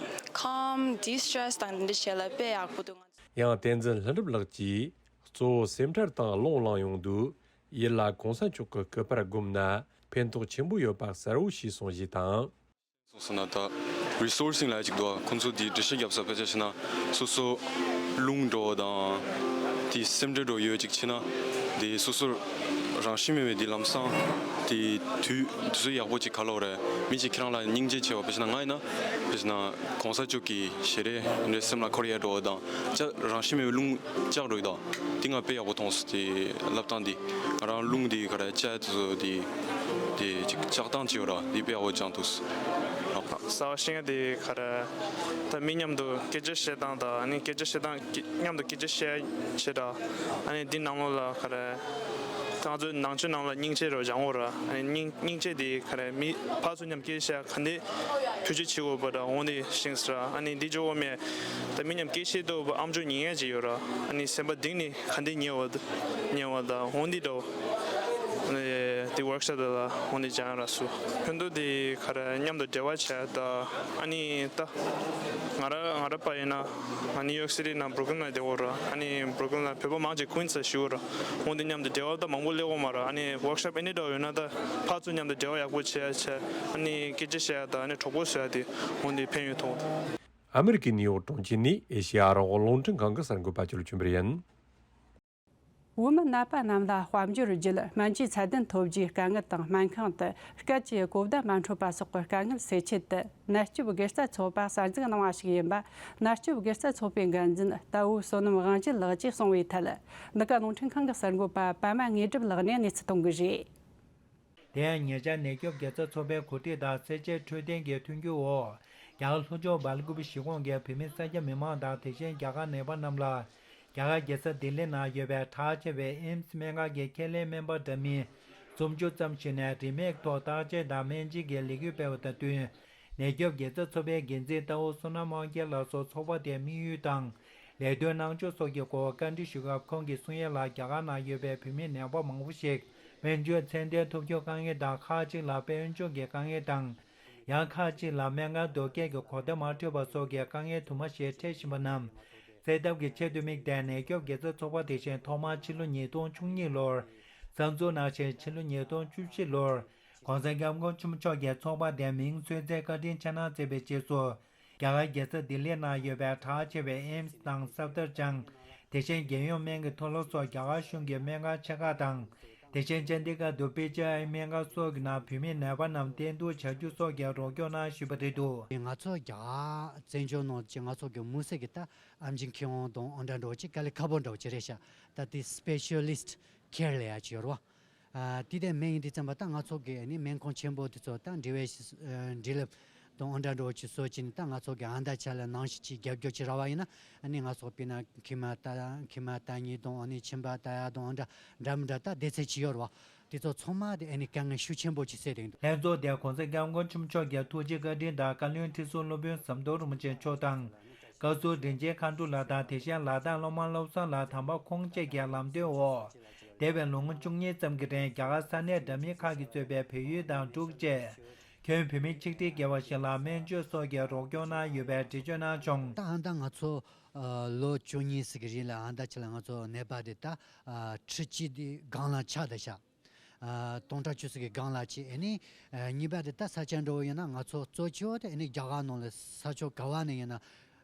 ཁམ་ཌི་སི་ཊེ་རེ་སི་དང་དེ་འདྲ་བྱེད་ཡ་ལ་དཔེ་ཡག་པོ་འདུག་ཡང་བསྟན་འཛིན་ལྷུན་གྲུབ་ལགས་ཀྱིས་གཙོ་བོ་སེམས་ཁྲལ་དང་རླུང་བླངས་ཡོང་དུས་ཡིད་ལ་གོང་ས་མཆོག་གི་སྐུ་པར་བསྒོམས་ན་ཕན་ཐོགས་ཆེན་པོ་ཡོད་པ་གསལ་བོ་ཤེས་སོང་ཞེས་དང་། སོང་ཙང་ན་ད་རི་སོར་སིང་ལབ་ཅིག་འདུག་ཁོང་ཚོ་དེ་འགྲེལ་བཤད་རྒྱབ་ས་ཕལ་ཆེར་བྱས་ན་སོ་སོ་རླུང་འགྲོ་བ་དང་དེ་སེམས་ཁྲལ་འགྲོ་ཡོད་ཅིག་བྱས་ན་དེ་སོ་སོར་རང་བཞིན་མེད་པའི་དེ་ལམ་སང་དེ་དུས་དུས་ཚོད་ཡག་པོ་ཅིག་ག་ལབ་དགོས་རེད། མི་ཅིག་ཁྱེད་རང་ལ་སྙིང་རྗེ་ཆེ་བ་ཕལ་ཆེར་ན་ང་ཡིན་ན་ཕལ་ཆེར་ན་གོང་ས་མཆོག་གི་ཞལ་རས་འདྲ་སེམས་ལ་འཁོར་ཡ་འགྲོ་བ་དང་ཅ་རང་བཞིན་མེད་པའི་རླུང་ལྕགས་འགྲོ་ཡི་དང་དེ་ང་དཔེ་ཡག་པོ་མཐོང་སོང་། དེ་ལབ་སྟངས་དེ་ང་རང་རླུང་དེ་ག་རེ་ལྕགས་དེ་ཚོ་དེ་དེ་ཅིག་ལྕགས་སྟངས་ཅིག་ཡོད་ར་དེ་དཔེ་ཡག་པོ་སྦྱངས་འདུག་གསར་བ་ཤེས་ཡ་དེ་ག་རེ་ད་མི་མཉམ་དུ་སྐད་ཆ་བཤད་སྟངས་དང་ཨ་ནི་སྐད་ཆ་བཤད་སྟངས་ཀྱི་མཉམ་དུ་སྐད་ཆ་བཤད་བྱེད་འདྲ་ཨ་ནི་འདི་ནང་ལོགས་ལ་ག་རེ་ད་ང་ཚོའི་ནང་ཆོས་ནང་ལ་སྙིང་རྗེ་རོ་སྦྱང་འོ་ར། ཨ་ནི་སྙིང་སྙིང་རྗེ་དེ་ག་རེ་མི་ཕར་ཚུར་མཉམ་སྐད་ཆ་ག་འདི་བེད་སྤྱོད་བྱེད་དགོས་པ་འདྲ་འོ་འདི་ཤེས་སོང་ར། ཨ་ནི་འདི་ཇོ་བོ་མེ་ད་མི་མཉམ་སྐད་ཆ་བཤད་དུས་ཨམ་ཅོག་ཉན་ཡ་ཅིག་ཡོད་ར། ཨ་ནི་སེམས་པ་གཏིང་ནས་ག་འདི་ཉན་བ་ཉན་བ་དང་འོ་འདི་འདྲ་འོ་འདི་ཝོརྐ་ཤོབ་དེ་ལ་འོ་འདི་སྦྱང་ར་སོང་། ཕན་ཐོགས་དེ་ག་རེ་མཉམ་དུ་འབྲེལ་བ་བྱས་ད་ཨ་ནི་ད་ང་ར་ང་ར་པ་ཡིན་ན་ང་ནིའུ་ཡོག་སི་ཊི་ནང་བྷུ་རུག་ལིན་ལ་བསྡད་ཡོད་ར། ཨ་ནི་བྷུ་རུག་ལིན་ལ་བོད་པ་མང་ཆེ་ཀུན་སི་ལ་བཞུགས་ཡོད་ར། འོ་འདི་མཉམ་དུ་འབྲེལ་བ་ད་མང་པོ་སླེབས་ཡོད་མ་ར། ཨ་ནི་ཝོརྐ་ཤོབ་ཨ་ནི་འདྲ་ཡོད་ན་ད་ཕར་ཚུར་མཉམ་དུ་འབྲེལ་བ་ཡག་པོ་བྱས་བྱས་ཨ་ནི་སྐད་ཆ་བཤད་ཡ་ད་ཨ་ནི་གྲོགས་པོ་བཟོ་ཡ་དེ་འོ་འདི་ཕན་ཡོད་མཐོང་། ཨ་མི་རི་ཀའི་ནིའུ་ཡོག་གྲོང་ཁྱེར་ནས་ཨེ་ཤེ་ཡ་རང་དབང་རླུང་འཕྲིན་ཁང་གི་གསར་འགོད་པ་ཅོ་ལོ་ཆོས་འཕེལ་ཡིན། བོད་མི་ནད་པ་རྣམས་ལ་དཔལ་འབྱོར་བརྒྱུད་སྨན་བཅོས་ཚད་ལྡན་ཐོབ་རྒྱུའི་དཀའ་ངལ་དང་སྨན་ཁང་དུ་སྐད་ཀྱི་གོ་བརྡ་མ་འཕྲོད་པ་སོགས་ཀྱི་དཀའ་ངལ་སེལ་ཆེད་དུ་ནད་སྐྱོབ་དགེ་རྩ་ཚོགས་པ་གསར་འཛུགས་གནང་བ་ཞིག་ཡིན་པ་ནད་སྐྱོབ་དགེ་རྩ་ཚོགས་པའི་འགན་འཛིན་རྟ་བོ་བསོད་ནམས་དབང་རྒྱལ་ལགས་ཀྱིས་གསུངས་པའི་ཐད། འདི་ག་རླུང་འཕྲིན་ཁང་གི་གསར་འགོད་པ་པད་མ་དངོས་གྲུབ་ལགས་ནས་གནས་ཚུལ་གཏོང་གི་རེད། དེ་ཡང་ཉེ་ཆར་ནད་སྐྱོབ་དགེ་རྩ་ཚོགས་པའི་གོ་སྒྲིག་དང་སེར་བྱེས་འཕྲོད་བསྟེན་གྱི་མཐུན་འགྱུར་འོག་རྒྱ་གར་ལྷོ་ཕྱོགས་སྦེལ་ཀུ་པེ་གཞིས་ཁོངས་ཀྱི་བོད་མི་ས་སྐྱ་མི་མང་དང་དེ་བཞིན་རྒྱ་གར་ནད་པ་རྣམས་ལ་རྒྱ་གར་རྒྱལ་ས་ལྡི་ལི་ནང་ཡོད་པའི་གྲགས་ཆེ་བའི་ཨེམ་སི་སྨན་ཁང་གི་ཁས་ལེན་སྨན་པ་འདྲ་མིན་སུམ་ཅུ་ཙམ་ཞིག་ནས་རིན་མེད་ཐོག་བརྟག་དཔྱད་དང་སྨན་དཔྱད་ཀྱི་ལས་འགུལ་སྤེལ་བ་དང་བསྟུན། ནད་སྐྱོབ་དགེ་རྩ་ཚོགས་པའི་འགན་འཛིན་རྟ་བོ་བསོད་ནམས་དབང་རྒྱལ་ལགས་སུ་ཚོགས་པ་དེའི་དམིགས་ཡུལ་དང་། ལས་དོན་གནང་ཕྱོགས་སོགས་ཀྱི་སྐོར་བཀའ་འདྲི་ཞུ་སྐབས་ཁོང་གིས་གསུང་ཡས་ལ་རྒྱ་གར་ནང་ཡོད་པའི་བོད་མི་ནད་པ་མང་པོ་ཞིག་སྨན་བཅོས་ཚད་ལྡན་ཐོབ་རྒྱུའི་དཀའ་ངལ་དང་ཁག་ཅིག་ལ་དཔལ་འབྱོར་གྱི་དཀའ་ངལ་དང་། ཡང་ཁག་ཅིག་ལ་སྨན་ཁང་འདོགས་སྐྱེལ་གྱི་གོ་བརྡ་མ་འཕྲོད་པ་སོགས་ཀྱི་དཀའ་ངལ་དུ་མ་ཞིག་འཕྲད་བཞིན་པ་རྣམས་སེལ་ཐབས་ཀྱི་ཆེད་དུ་དམིགས་ཏེ་ནད་སྐྱོབ་དགེ་རྩ་ཚོགས་པ་དེ་བཞིན་ཐོག་མར་ཕྱི་ལོ་ཉིས་སྟོང་བཅུ་གཉིས་ལོར་གསར་འཛུགས་གནང་ཞིང་ཕྱི་ལོ་ཉིས་སྟོང་བཅུ་བཞི་ལོར་༸གོང་ས་༸སྐྱབས་མགོན་ཆེན་པོ་མཆོག་གིས་ཚོགས་པ་དེའི་མིང་གསོལ་སྩལ་བཀའ་དྲིན་ཆེ་གནང་མཛད་པའི་རྗེས་སུ། རྒྱ་གར་རྒྱལ་ས་ལྡི་ལི་ནང་ཡོད་པའི་གྲགས་ཆེ་བའི་ཨེམ་སི་དང་སབ་དར་ཇང་། དེ་བཞིན་རྒྱལ་ཡོངས་སྨན་གྱི་མཐོ་སློབ་སོགས་རྒྱ་གར་གཞུང་གི་སྨན་ཁང་ཆེ་ཁག་དང་། དེ་བཞིན་ཅན་དི་གྷར་དུ་པི་ཇི་ཨའི་སྨན་ཁང་སོགས་ཀྱི་ནང་བོད་མི་ནད་པ་རྣམས་བསྟེན་གཏུག་བྱ་རྒྱུ་སོགས་ཀྱི་རོགས་སྐྱོར་གནང་བཞིན་པ་རེད་འདུག་ང་ཚོ་རྒྱ་གར་བཙན་བྱོལ་ནང་གི་ང་ཚོ་གི་མུ་མཐུད་ཀྱི་ད་ཨེམ་ཆི་མཁས་དབང་དང་ཨ་འདྲ་འདྲ་བོ་ཅིག་དཀའ་ལས་ཁག་པོ་འདྲ་བོ་ཅིག་རེད་ཤག་ད་དེ་སི་པེ་ཤ་ལི་སི་ཊི་ཁེར་ལབ་ཡ་ཅིག་ཡོད་རེད་བ། ཨ་དེ་དེ་མེད་ཡིན་དུས་ཙམ་པ་ད་ང་ཚོ་གི་ཨ་ནི་སྨན་ཁང་ཆེན་པོ་དེ་ཚོ་ད་འབྲེལ་བའི་ཨ་འབྲེལ་ལམ་དང་ཨ་འདྲ་འདྲ་བོ་ཅིག་བཟོ་བྱས་ནས་ད་ང་ཚོ་གི་ཨ་མདའ་ཆ་ལ་ནང་བཞིན་ཅིག་རྒྱབ་སྐྱོར་བྱེད་ར་བ་ཡིན་ན་ཨ་ནི་ང་ཚོ་དཔེར་ན་མཁལ་མ་ལྟ་མཁལ་མ་ལྟ་མཁན་དང་ཨ་ནི་མཆིན་པ་ལྟ་ཡ་དང་ཨ་འདྲ་འདྲ་མི་འདྲ་ད་སྡེ་ཚན་ཅིག་ཡོད་རེད་བ། དེ་ཚོ་ཚང་མ་དེ་ཨ་ནི་དཀའ་ངལ་ཤུགས་ཆེན་པོ་ཅིག་སེལ་བསྡད་འདུག་ལྷན་ཚོགས་དེར་༸གོང་ས་༸སྐྱབས་མགོན་ཆེན་པོ་མཆོག་གི་ཐུགས་རྗེ་བཀའ་དྲིན་དང་བཀའ་བློན་ཁྲི་ཟུར་སློབ་དཔོན་ཟམ་གདོང་རིན་པོ་ཆེ་མཆོག་དང་། བཀའ་ཟུར་རིན་ཆེན་མཁའ་འགྲོ་ལགས་དང་དེ་བཞིན་ལ་དྭགས་སློབ་མ་བློ་བཟང་ལགས་དམ་པ་ཁོང་བཅས་ཀྱི་ལམ་སྟོན་འོག་འདས་པའི་ལོ་ངོ་བཅུ་གཉིས་ཙམ་གྱི་རིང་རྒྱ་གར་ས་གནས་འདྲ་མིན་ཁག་གིས་གཙོས་པའི་བལ་ཡུལ་དང་འབྲུག་བཅས་ཁྱོན་བོད་མི་ཆིག་ཁྲི་བརྒལ་བ་ཞིག་ལ་སྨན་བཅོས་སོགས་ཀྱི་རོགས་སྐྱོར་གནང་ཡོད་པའི་འགྲེལ་བརྗོད་གནང་བྱུང་། ད་ཨ་མདའ་ང་ཚོ་ཨ་ལོ་བཅུ་གཉིས་ཙམ་གྱི་རིང་ལ་ཨ་མདའ་ཆ་ལ་ང་ཚོ་ནད་པ་དེ་ད་ཨ་ཁྲི་གཅིག་དེ་སྒང་ལ་ཆགས་བསྡད་ཤག་ཨ་སྟོང་ཕྲག་བཅུ་ཙམ་གྱི་སྒང་ལ་ཅིག་ཨ་ནི་ཨ་གཉིས་པ་དེ་ད་ས་ཆ་འདྲ་བོ་ཡིན་ན་ང་ཚོ་གཙོ་ཆེ་བ་དེ་ཨ་ནི་རྒྱ་གར་ནང་ལ་ས་ཕྱོགས་ག་བ་ནས་ཡིན་ན་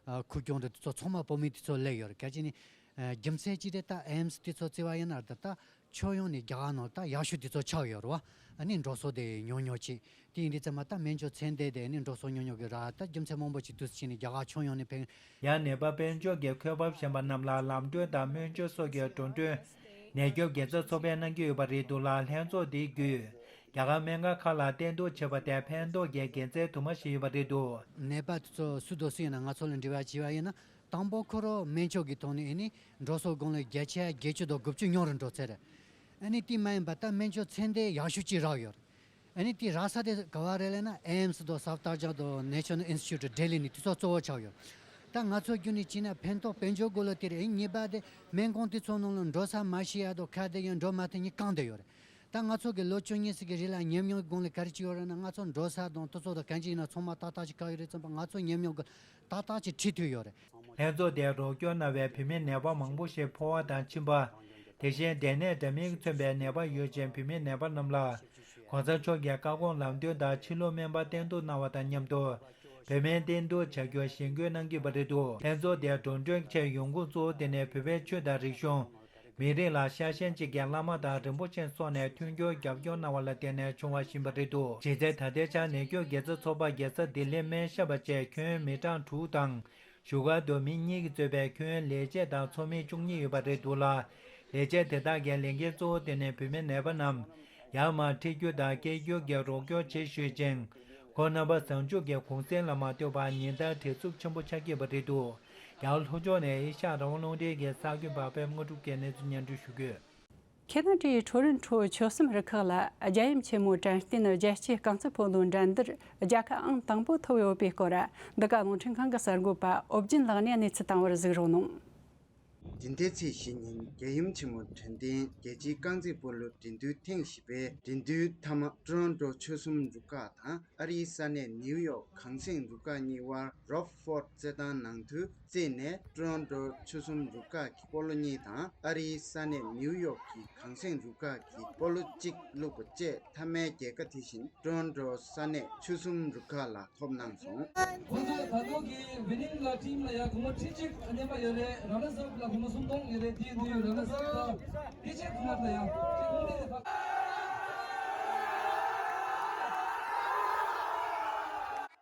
ཨ་ཁུ་སྐྱོང་དེ་ཚོ་ཚང་མ་བོད་མི་དེ་ཚོ་སླེབས་ཡོད་རེད། གལ་ཆེ་ནི་ཨ་རྒྱུ་མཚན་གཅིག་དེ་ད་ཨེམ་སི་དེ་ཚོ་བརྩི་བ་ཡིན་ན་ད་ད་ ཕྱོགས་ཡོངས་ནས་རྒྱ་གར་ནང་ད་ཡག་ཤོས་དེ་ཚོ་ཆགས་ཡོད་རེད་བ། ཨ་ནི་འགྲོ་སོང་དེ་ཉུང་ཉུང་ཅིག་དེ་ཡིན་དུས་ཙམ་པ་ད་སྨན་བཅོས་ཚན་ལྟེ་དེ་ནི་འགྲོ་སོང་ཉུང་ཉུང་གི་ར་ད་རྒྱུ་མཚན་མང་པོ་ཅིག་འདུག་ཕྱིན་ནས་རྒྱ་གར་ཕྱོགས་ཡོངས་ནས་ཕན། ཡང་ནད་པ་དཔལ་འབྱོར་གྱི་འཁོས་བབ་ཞན་པ་རྣམས་ལ་ལམ་གྲོན་དང་སྨན་བཅོས་སོགས་ཀྱི་འགྲོ་གྲོན་ནད་སྐྱོབ་དགེ་རྩ་ཚོགས་པས་གནང་གི་ཡོད་པ་རེད་འདུག་ལ། ལྷན་ཚོགས་འདི་བརྒྱུད་རྒྱ་གར་སྨན་ཁང་ཁག་ལ་བསྟེན་གཏུག་བྱས་པ་དེ་ཕན་ཐོགས་ཀྱི་དགེ་མཚན་དུ་མ་ཞིག་ཡོད་པ་རེད་འདུག་ནད་པ་དེ་ཚོ་སུ་དང་སུ་ཡིན་ན་ང་ཚོ་ལ་འབྲེལ་བ་བྱས་པ་ཡིན་ན། དང་པོ་ཁོ་རང་སྨན་བཅོས་ཀྱི་ཐོག་ནས་ཨེ་ནི་འགྲོ་སོང་སྒང་ལ་བརྒྱ་ཆ་བརྒྱད་ཅུ་དང་དགུ་བཅུ་ཉུང་རུ་འགྲོ་ཚར་རེད། ཨེ་ནི་དེ་མ་ཡིན་པ་ད་སྨན་བཅོས་ཚན་ལྟེ་ཡག་ཤོས་ཅིག་རག་ཡོད་རེད། ཨེ་ནི་དེ་རག་ས་དེ་ག་བ་རེད་ལབ་ན་ཨེམ་སི་དང་སབ་ཏར་ཇང་དང་ནེ་ཤ་ནལ་ཨིན་སི་ཊི་ཊུཊ་ལྡི་ལི་ནས་དེ་ཚོ་གཙོ་བོ་ཆགས་ཡོད། ད་ང་ཚོ་བརྒྱུད་ནས་བྱས་ན་ཕན་ཐོགས་དཔལ་འབྱོར་སྒང་ལ་དེ་རེད། ཨེ་ནི་གཉིས་པ་དེ་སྨན་ཁང་དེ་ཚོ་ནང་ལ་འགྲོ་ས་མ་ཤེས་ཡ་དང་ཁ་བརྡ་ཡང་འགྲོ་མ་ཐུབ་ནས་བཀག་བསྡད་ཡོད་རེད། ད་ང་ཚོ་གི་ལོ་བཅུ་གཉིས་ཙམ་གི་རིང་ལ་ཉམས་མྱོང་སྒང་ལ་ག་རེ་བྱས་ཡོད་རེད་ན། ང་ཚོ་འགྲོ་ས་དང་དུས་ཚོད་དང་གང་ཅི་ཡིན་ན་ཚང་མ་ཏག་ཏག་ཅིག་བཀག་ཡོད་རེད་ཙམ་པ་ང་ཚོ་ཉམས་མྱོང་གི་ཏག་ཏག་ཅིག་ཁྲིད་ཐུབ་ཡོད་རེད། ལྷན་ཚོགས་དེར་རོགས་སྐྱོར་གནང་བའི་བུད་མེད་ནད་པ་མང་པོ་ཞིག་ཕོ་བ་དང་མཆིན་པ། དེ་བཞིན་སྡོད་གནས་འདྲ་མིན་མཚོན་པའི་ནད་པ་ཡོད་ཅིང་། བུད་མེད་ནད་པ་རྣམས་ལ་གོང་ས་མཆོག་གི་བཀའ་དགོངས་ལམ་སྟོན་དང་ཕྱི་ལུགས་སྨན་པ་བསྟེན་གཏུག་གནང་བ་དང་མཉམ་དུ། བོད་སྨན་བསྟེན་གཏུག་བྱ་རྒྱུར་ཞེན་སྐུལ་གནང་གི་ཡོད་པ་རེད་འདུག་ལྷན་ཚོགས་དེར་འགྲོ་གྲོན་ཆེད་ཡོང་ཁུངས་གཙོ་བོ་དེ་ནི་བོད་པའི་ཆོས་དང་རིག་གཞུང་། མི་རིགས་ལ་ཤ་ཞེན་ཅན་གྱི་བླ་མ་དང་རིན་པོ་ཆེ་སོགས་ནས་མཐུན་འགྱུར་རྒྱབ་སྐྱོར་གནང་བ་ལ་བརྟེན་ནས་བྱུང་བ་ཞིག་ཡིན་པ་རེད་འདུག་གཞི་རྩའི་ད་ལྟའི་ཆར་ནད་སྐྱོབ་དགེ་རྩ་ཚོགས་པ་རྒྱལ་ས་ལྡི་ལིར་སྨན་ཞབས་པ་བཅས་ཁྱོན་མི་གྲངས་དྲུག་དང་། བཞུགས་སྒར་དུ་མི་གཉིས་ཀྱིས་གཙོས་པའི་ཁྱོན་ལས་བྱེད་དང་ཚོགས་མི་བཅུ་གཉིས་ཡོད་པ་རེད་འདུག་ལ། ལས་བྱེད་དེ་དག་གི་ལས་འགན་གཙོ་བོ་དེ་ནི་བུད་མེད་ནད་པ་རྣམས་ཡར་མར་འཁྲིད་རྒྱུ་དང་སྐྱེལ་རྒྱུ་གྱི་རོགས་སྐྱོར་བྱེད་ཞུས་ཅིང་། ཁོང་རྣམ་པ་གཟའ་མཇུག་གི་གུང་སེང་ལ་མ་ལྟོས་པར་ཉིན་ལྟར་བྲེལ་འཚུབ་ཆེན་པོ་ཆགས་ཀྱི་ཡོད་པ་རེད་འདུག་ཡང་ལྷོ་ཕྱོགས་ནས་ཨེ་ཤ་ཡ་རང་དབང་རླུང་འཕྲིན་གྱི་གསར་འགོད་པ་པད་མ་དངོས་གྲུབ་ཀྱིས་གནས་ཚུལ་སྙན་སྒྲོན་ཞུ་གི་ཡོད། ཁེ་ན་ཌའི་ཁྲོ་རོན་ཁྲོ་ཆོལ་གསུམ་རུ་ཁག་ལ་རྒྱལ་ཡུམ་ཆེན་མོ་དྲན་རྟེན་རྒྱལ་གཅེས་རྐང་རྩེད་སྤོ་ལོའི་འགྲན་བསྡུར་རྒྱལ་ཁ་ཨང་དང་པོ་ཐོབ་ཡོད་པའི་སྐོར། འདི་ག་རླུང་འཕྲིན་ཁང་གི་གསར་འགོད་པ་ཨོ་བརྒྱུད་ལགས་ནས་གནས་ཚུལ་བཏང་བར་གཟིགས་རོགས་གནང་། འདི་ཟླའི་ཚེས་བཞི་ཉིན་རྒྱལ་ཡུམ་ཆེན་མོ་དྲན་རྟེན་རྒྱལ་གཅེས་རྐང་རྩེད་སྤོ་ལོ་འགྲན་བསྡུར་ཐེངས་བཞི་པའི་འགྲན་བསྡུར་མཐའ་མ་ཊོ་རོན་ཊོ་ཆོལ་གསུམ་རུ་ཁག་དང་ཨ་རིའི་ས་གནས་ནིའུ་ཡོག་གངས་སེང་རུ་ཁག་གཉིས་དབར་རོབ་ཧྥོར་རྩེད་ཐང་ནང་དུ་རྩེས་ནས། ཊོ་རོན་ཊོ་ཆོལ་གསུམ་རུ་ཁག་གི་སྤོ་ལོ་གཉིས་དང་ཨ་རིའི་ས་གནས་ནིའུ་ཡོག་གི་གངས་སེང་རུ་ཁག་གི་སྤོ་ལོ་གཅིག་བླུགས་པ་བཅས་མཐའ་མའི་རྒྱལ་ཁ་དེ་བཞིན་ཊོ་རོན་ཊོ་ས་གནས་ཆོལ་གསུམ་རུ་ཁག་ལ་ཐོབ་གནང་སོང་། ཁོང་ཚོས་ད་དུང་གི་ཝི་ནིང་ལ་ཊིམ་ལ་ཡ་སྒོར་མོ་ཁྲི་གཅིག་རྙེད་པ་ཡོད་རེད། ར་ན་སབ་ལ་སྒོར་མོ་སུམ་སྟོང་ཡོད་རེད། དེ་དུས་ར་ན་སབ་ལ་སྐད་ཆ་ཁོ་ན་ལ་ཡ་ཁྱེད་ཁོང་ཚོས་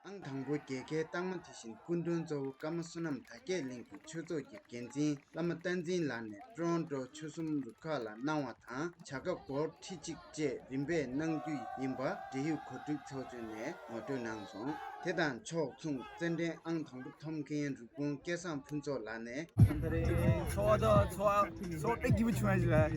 ཨང་དང་པོ་རྒྱལ་ཁའི་རྟགས་མ་དེ་བཞིན་སྐུ་མགྲོན་གཙོ་བོ་ཀརྨ་བསོད་ནམས་དར་རྒྱས་གླིང་གི་ཆོས་ཚོགས་ཀྱི་འགན་འཛིན་བླ་མ་བསྟན་འཛིན་ལགས་ནས་ཊོ་རོན་ཊོ་ཆོལ་གསུམ་རུ་ཁག་ལ་གནང་བ་དང་། བྱ་དགའ་སྒོར་ཁྲི་གཅིག་བཅས་རིམ་པས་གནང་རྒྱུ་ཡིན་པ་འབྲེལ་ཡོད་གོ་སྒྲིག་ཚོགས་ཆུང་ནས་ངོ་སྤྲོད་གནང་སོང་། དེ་དང་ཕྱོགས་མཚུངས་རྩེད་འགྲན་ཨང་དང་པོ་ཐོབ་མཁན་རུ་དཔོན་སྐལ་བཟང་ཕུན་ཚོགས་ལགས་ནས། ཚོར་བ་དང་ཚོར་བ་ཚོར་བ་དཔེ་སྐྱིད་པོ་བྱུང་ཡ་ཞིག་རེད།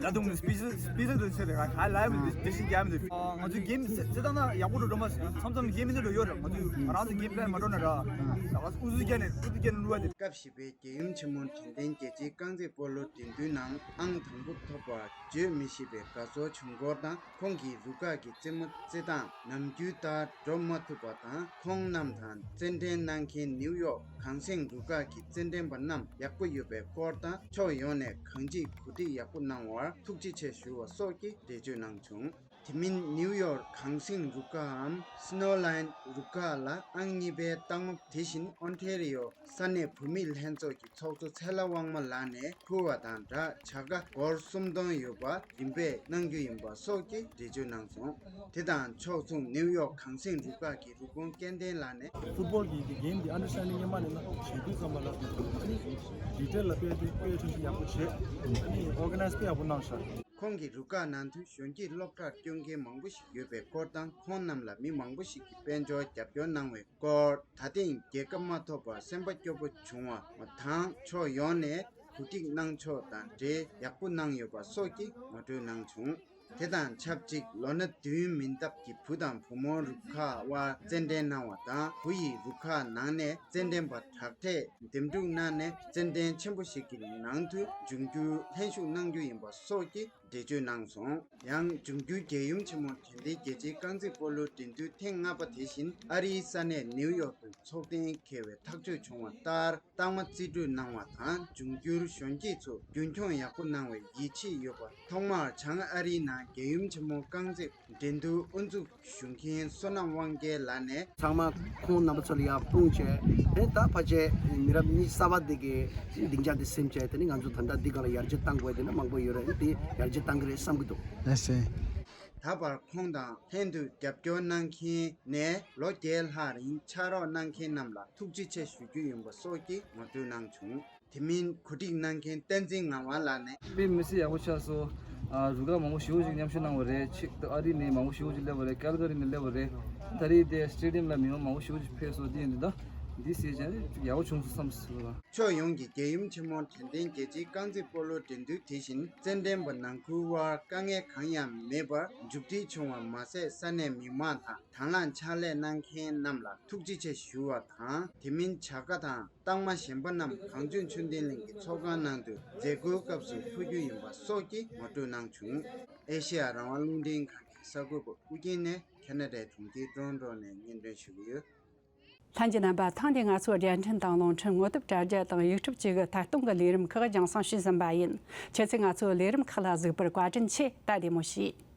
ད་དུང་སྤི་སི་སྤི་སི་དུ་ཆེ་རེད། ང་ལའི་ཝི་དེ་ཤིན་རྒྱབ་མི་འདུག་ང་ཚོའི་གེམ་རྩེད་སྟངས་ན་ཡག་པོ་འགྲོ་འགྲོ་མ་སོང་། མཚམས་མཚམས་གེམ་མི་འདུག་འགྲོ་ཡོད་རེད། ང་ཚོས་ང་རང་ཚོ་གེམ་པི་ལེན་མ་འགྲོ་ན་ར། ད་ང་ཚོ་ཨུ་ཚུགས་བརྒྱབ་ནས་ཨུ་ཚུགས་བརྒྱབ་ནས་བླུགས་པ་དེ། སྐབས་བཞི་པའི་རྒྱལ་ཡུམ་ཆེན་མོ་དྲན་རྟེན་རྒྱལ་སྤྱིའི་རྐང་རྩེད་སྤོ་ལོ་འགྲན་བསྡུར་ནང་ཨང་དང་པོ་ཐོབ་པར་བརྗོད་མི་ཤེས་པའི་དགའ་ཚོར་བྱུང་སྐོར་དང་། ཁོང་གིས་རུ་ཁག་གི་རྩེད་མོ་རྩེད་སྟངས་ནམ་རྒྱུན་ལྟར་འགྲོ་མ་ཐུབ་པ་དང་། ཁོང་རྣམས་དང་རྩེད་འགྲན་གནང་མཁན་ནིའུ་ཡོག་གངས་སེང་རུ་ཁག་གི་རྩེད་འགྲན་པ་རྣམས་ཡག་པོ་ཡོད་པའི་སྐོར་དང་། ཕྱོགས་ཡོངས་ནས་གང་ཅིར་གོ་སྒྲིག་ཡག་པོ་གནང་བར་ཐུགས་རྗེ་ཆེ་ཞུ་བ་སོགས་ཀྱི་འགྲེལ་བརྗོད་གནང་བྱུང་། དེ་མིན་ནིའུ་ཡོག་གངས་སེང་རུ་ཁག་གམ་སི་ནོ་ལའིན་རུ་ཁག་ལ་ཨང་གཉིས་པའི་རྟགས་མ། དེ་བཞིན་ཨོན་ཐེ་རི་ཡོ་ས་གནས་བུད་མེད་ལྷན་ཚོགས་ཀྱི་ཚོགས་གཙོ་ཚེ་ལྷ་དབང་མོ་ལགས་ནས་ཕུལ་བ་དང་སྦྲགས། བྱ་དགའ་སྒོར་སུམ་སྟོང་ཡོད་པ་རིམ་པས་གནང་རྒྱུ་ཡིན་པ་སོགས་ཀྱི་འགྲེལ་བརྗོད་གནང་སོང་། དེ་དང་ཕྱོགས་མཚུངས་ནིའུ་ཡོག་གངས་སེང་རུ་ཁག་གི་རུ་དཔོན་སྐལ་ལྡན་ལགས་ནས། ཕུཊ་བོལ་གྱི་གི་གེམ་གྱི་ཨན་ཌར་སི་ཊན་ཌིང་སྔོན་མ་ནས་ན་བྱེད་དུས་ཙམ་པ་ལ་ཨ་ནི་ཌི་ཊེལ་ལ་དཔེ་དེ་དཔེ་ཁྲིད་ཤིག་ཡག་པོ་བྱེད། ཨ་ནི་ཨོར་ག་ནའི་ཛི་དཔེ་ཡག་པོ་གནང་ཤག་ཁོང་གི་རུ་ཁག་ནང་དུ་གཞོན་སྐྱེས་སློབ་གྲྭར་སྐྱོད་མཁན་མང་པོ་ཞིག་ཡོད་པའི་སྐོར་དང་། ཁོང་རྣམས་ལ་མི་མང་པོ་ཞིག་གིས་དཔལ་འབྱོར་རྒྱབ་སྐྱོར་གནང་བའི་སྐོར། ད་ཐེངས་རྒྱལ་ཁ་མ་ཐོབ་པར་སེམས་པ་སྐྱོ་པོ་བྱུང་བ་དང་། ཕྱོགས་ཡོངས་ནས་གོ་སྒྲིག་གནང་ཕྱོགས་དང་འབྲེལ་ཡག་པོ་གནང་ཡོད་པ་སོགས་ཀྱི་ངོ་སྤྲོད་གནང་བྱུང་། དེ་དང་ཆབས་ཅིག་ལོ་ན་བདུན་མིན་འདབས་ཀྱི་བུ་དང་བུ་མོ་རུ་ཁག་དབར་རྩེད་འགྲན་གནང་བ་དང་། བུ་ཡི་རུ་ཁག་ནང་ནས་རྩེད་འགྲན་པ་དྲག་གྲས་འདེམས་སྒྲུག་གནང་ནས་རྩེད་འགྲན་ཆེན་པོ་ཞིག་གི་ནང་དུ་འབྱུང་འགྱུར་ལྷན་ཞུགས་གནང་རྒྱུ་ཡིན་པ་སོགས་ཀྱི་འགྲེལ་བརྗོད་གནང་སོང་། ཡང་འབྱུང་འགྱུར་རྒྱལ་ཡུམ་ཆེན་མོ་དྲན་རྟེན་རྒྱལ་སྤྱིའི་རྐང་རྩེད་སྤོ་ལོའི་འགྲན་བསྡུར་ཐེངས་ལྔ་པ་དེ་བཞིན་ཨ་རིའི་ས་གནས་ནིའུ་ཡོག་ཏུ་འཚོགས་གཏན་འཁེལ་བའི་ཐག་གཅོད་བྱུང་བ་ལྟར། རྟགས་མ་རྩིས་སྤྲོད་གནང་བ་དང་། འབྱུང་འགྱུར་གཞོན་སྐྱེས་ཚོ་རྒྱུན་འཁྱོངས་ཡག་པོ་གནང་བའི་ཡིད་ཆེས་ཡོད་པ། ཐོག་མར་བྱང་ཨ་རིའི་ནང་རྒྱལ་ཡུམ་ཆེན་མོ་རྐང་རྩེད་འགྲན་བསྡུར་དབུ་འཛུགས་ཞུ་མཁན་བསོད་ནམས་དབང་རྒྱལ་ལགས་ནས། ཚང་མ་ཁོང་རྣམ་པ་ཚོ་ལ་ཡང་དཔུང་བྱས། དེ་ད་ཕལ་ཆེར་མི་རབས་གཉིས་གསར་པ་འདི་གའི་སྡིངས་ཆ་འདི་ཟིན་བྱས། དེ་ནི་ང་ཚོ་ད་ལྟ་འདི་སྒང་ལ་ཡར་རྒྱས་གཏང་དགོས་དེ་ནི་མང་པོ་ཡོད་རེད། དེ་ཡར་རྒྱས་ བཏང་གི་རེད་བསམ་གྱི་འདུག་ལགས་སེ། ད་བར་ཁོང་དང་ལྷན་དུ་རྒྱབ་སྐྱོར་གནང་མཁན་ནས་ལོ་བརྒྱད་ལྷག་རིང་ཕྱག་རོགས་གནང་མཁན་རྣམས་ལ་ཐུགས་རྗེ་ཆེ་ཞུ་རྒྱུ་ཡིན་པ་སོགས་ཀྱི་ངོ་སྤྲོད་གནང་བྱུང་། དེ་མིན་གོ་སྒྲིག་གནང་མཁན་བསྟན་འཛིན་ངག་དབང་ལགས་ནས། དཔེ་མི་སྲིད་ཡག་པོ་ཆགས་སོང་། ཨ་རུ་ཁག་མང་པོ་ཞེ་པོ་ཅིག་མཉམ་ཞུགས་གནང་བ་རེད། ཆིག་ཏུ་ཨ་རི་ནས་མང་པོ་ཞེ་པོ་ཅིག་སླེབས་པ་རེད། ཀལ་ག་རི་ནས་སླེབས་པ་རེད། ད་རེས་དེ་སི་ཊེ་ཌི་ཡམ་ལ་མི་མང་མང་པོ་ཞེ་པོ་ཅིག་ཕེབས་སོང་། འདི་ཡིན་དུས་ད་འདི་ཟེར་བྱས་ནས་ཅིག་ཡག་པོ་བྱུང་སོང་བསམ་སོང་ལ། ཕྱོགས་ཡོངས་ཀྱི་རྒྱལ་ཡུམ་ཆེན་མོ་དྲན་རྟེན་རྒྱལ་སྤྱིའི་རྐང་རྩེད་སྤོ་ལོ་འགྲན་བསྡུར་དེ་བཞིན་རྩེད་འགྲན་པ་ནང་ཁུལ་དབར་དཀའ་ངལ་གང་ཡང་མེད་པར་མཇུག་སྒྲིལ་བྱུང་བ་མ་ཟད། ས་གནས་མི་མང་དང་དང་བླངས་ཕྱག་ལས་གནང་མཁན་རྣམས་ལ་ཐུགས་རྗེ་ཆེ་ཞུ་བ་དང་། དེ་མིན་བྱ་དགའ་དང་རྟགས་མ་གཞན་པ་རྣམས་གངས་ལྗོངས་ཆོས་ལྡན་གླིང་གི་ཚོགས་ཁང་ནང་དུ་མཛད་སྒོའི་སྐབས་སུ་ཕུལ་རྒྱུ་ཡིན་པ་སོགས་ཀྱི་ངོ་སྤྲོད་གནང་བྱུང་། ཨེ་ཤེ་ཡ་རང་དབང་རླུང་འཕྲིན་ཁང་གི་གསར་འགོད་པ་ཨུ་རྒྱན་ནས་ཁེ་ན་ཌའི་གྲོང་ཁྱེར་ཊོ་རོན་ཊོ་ནས་སྙན་སྒྲོན་ཞུ་གི་ཡོད། ལྷན་རྒྱས་རྣམ་པ། ཐེངས་འདིའི་ང་ཚོའི་རྒྱལ་འཕྲིན་དང་རླུང་འཕྲིན་ངོ་དེབ་དྲ་རྒྱ་དང་ཡུ་ཊུབ་བཅས་ཀྱི་ཐད་གཏོང་གི་ལས་རིམ་ཁག་རྒྱང་སྲིང་ཞུས་ཟིན་པ་ཡིན། ཁྱེད་ཚོས་ང་ཚོའི་ལས་རིམ་ཁག་ལ་གཟིགས་པར་བཀའ་དྲིན་ཆེ། ད་བདེ་མོ་བྱོས།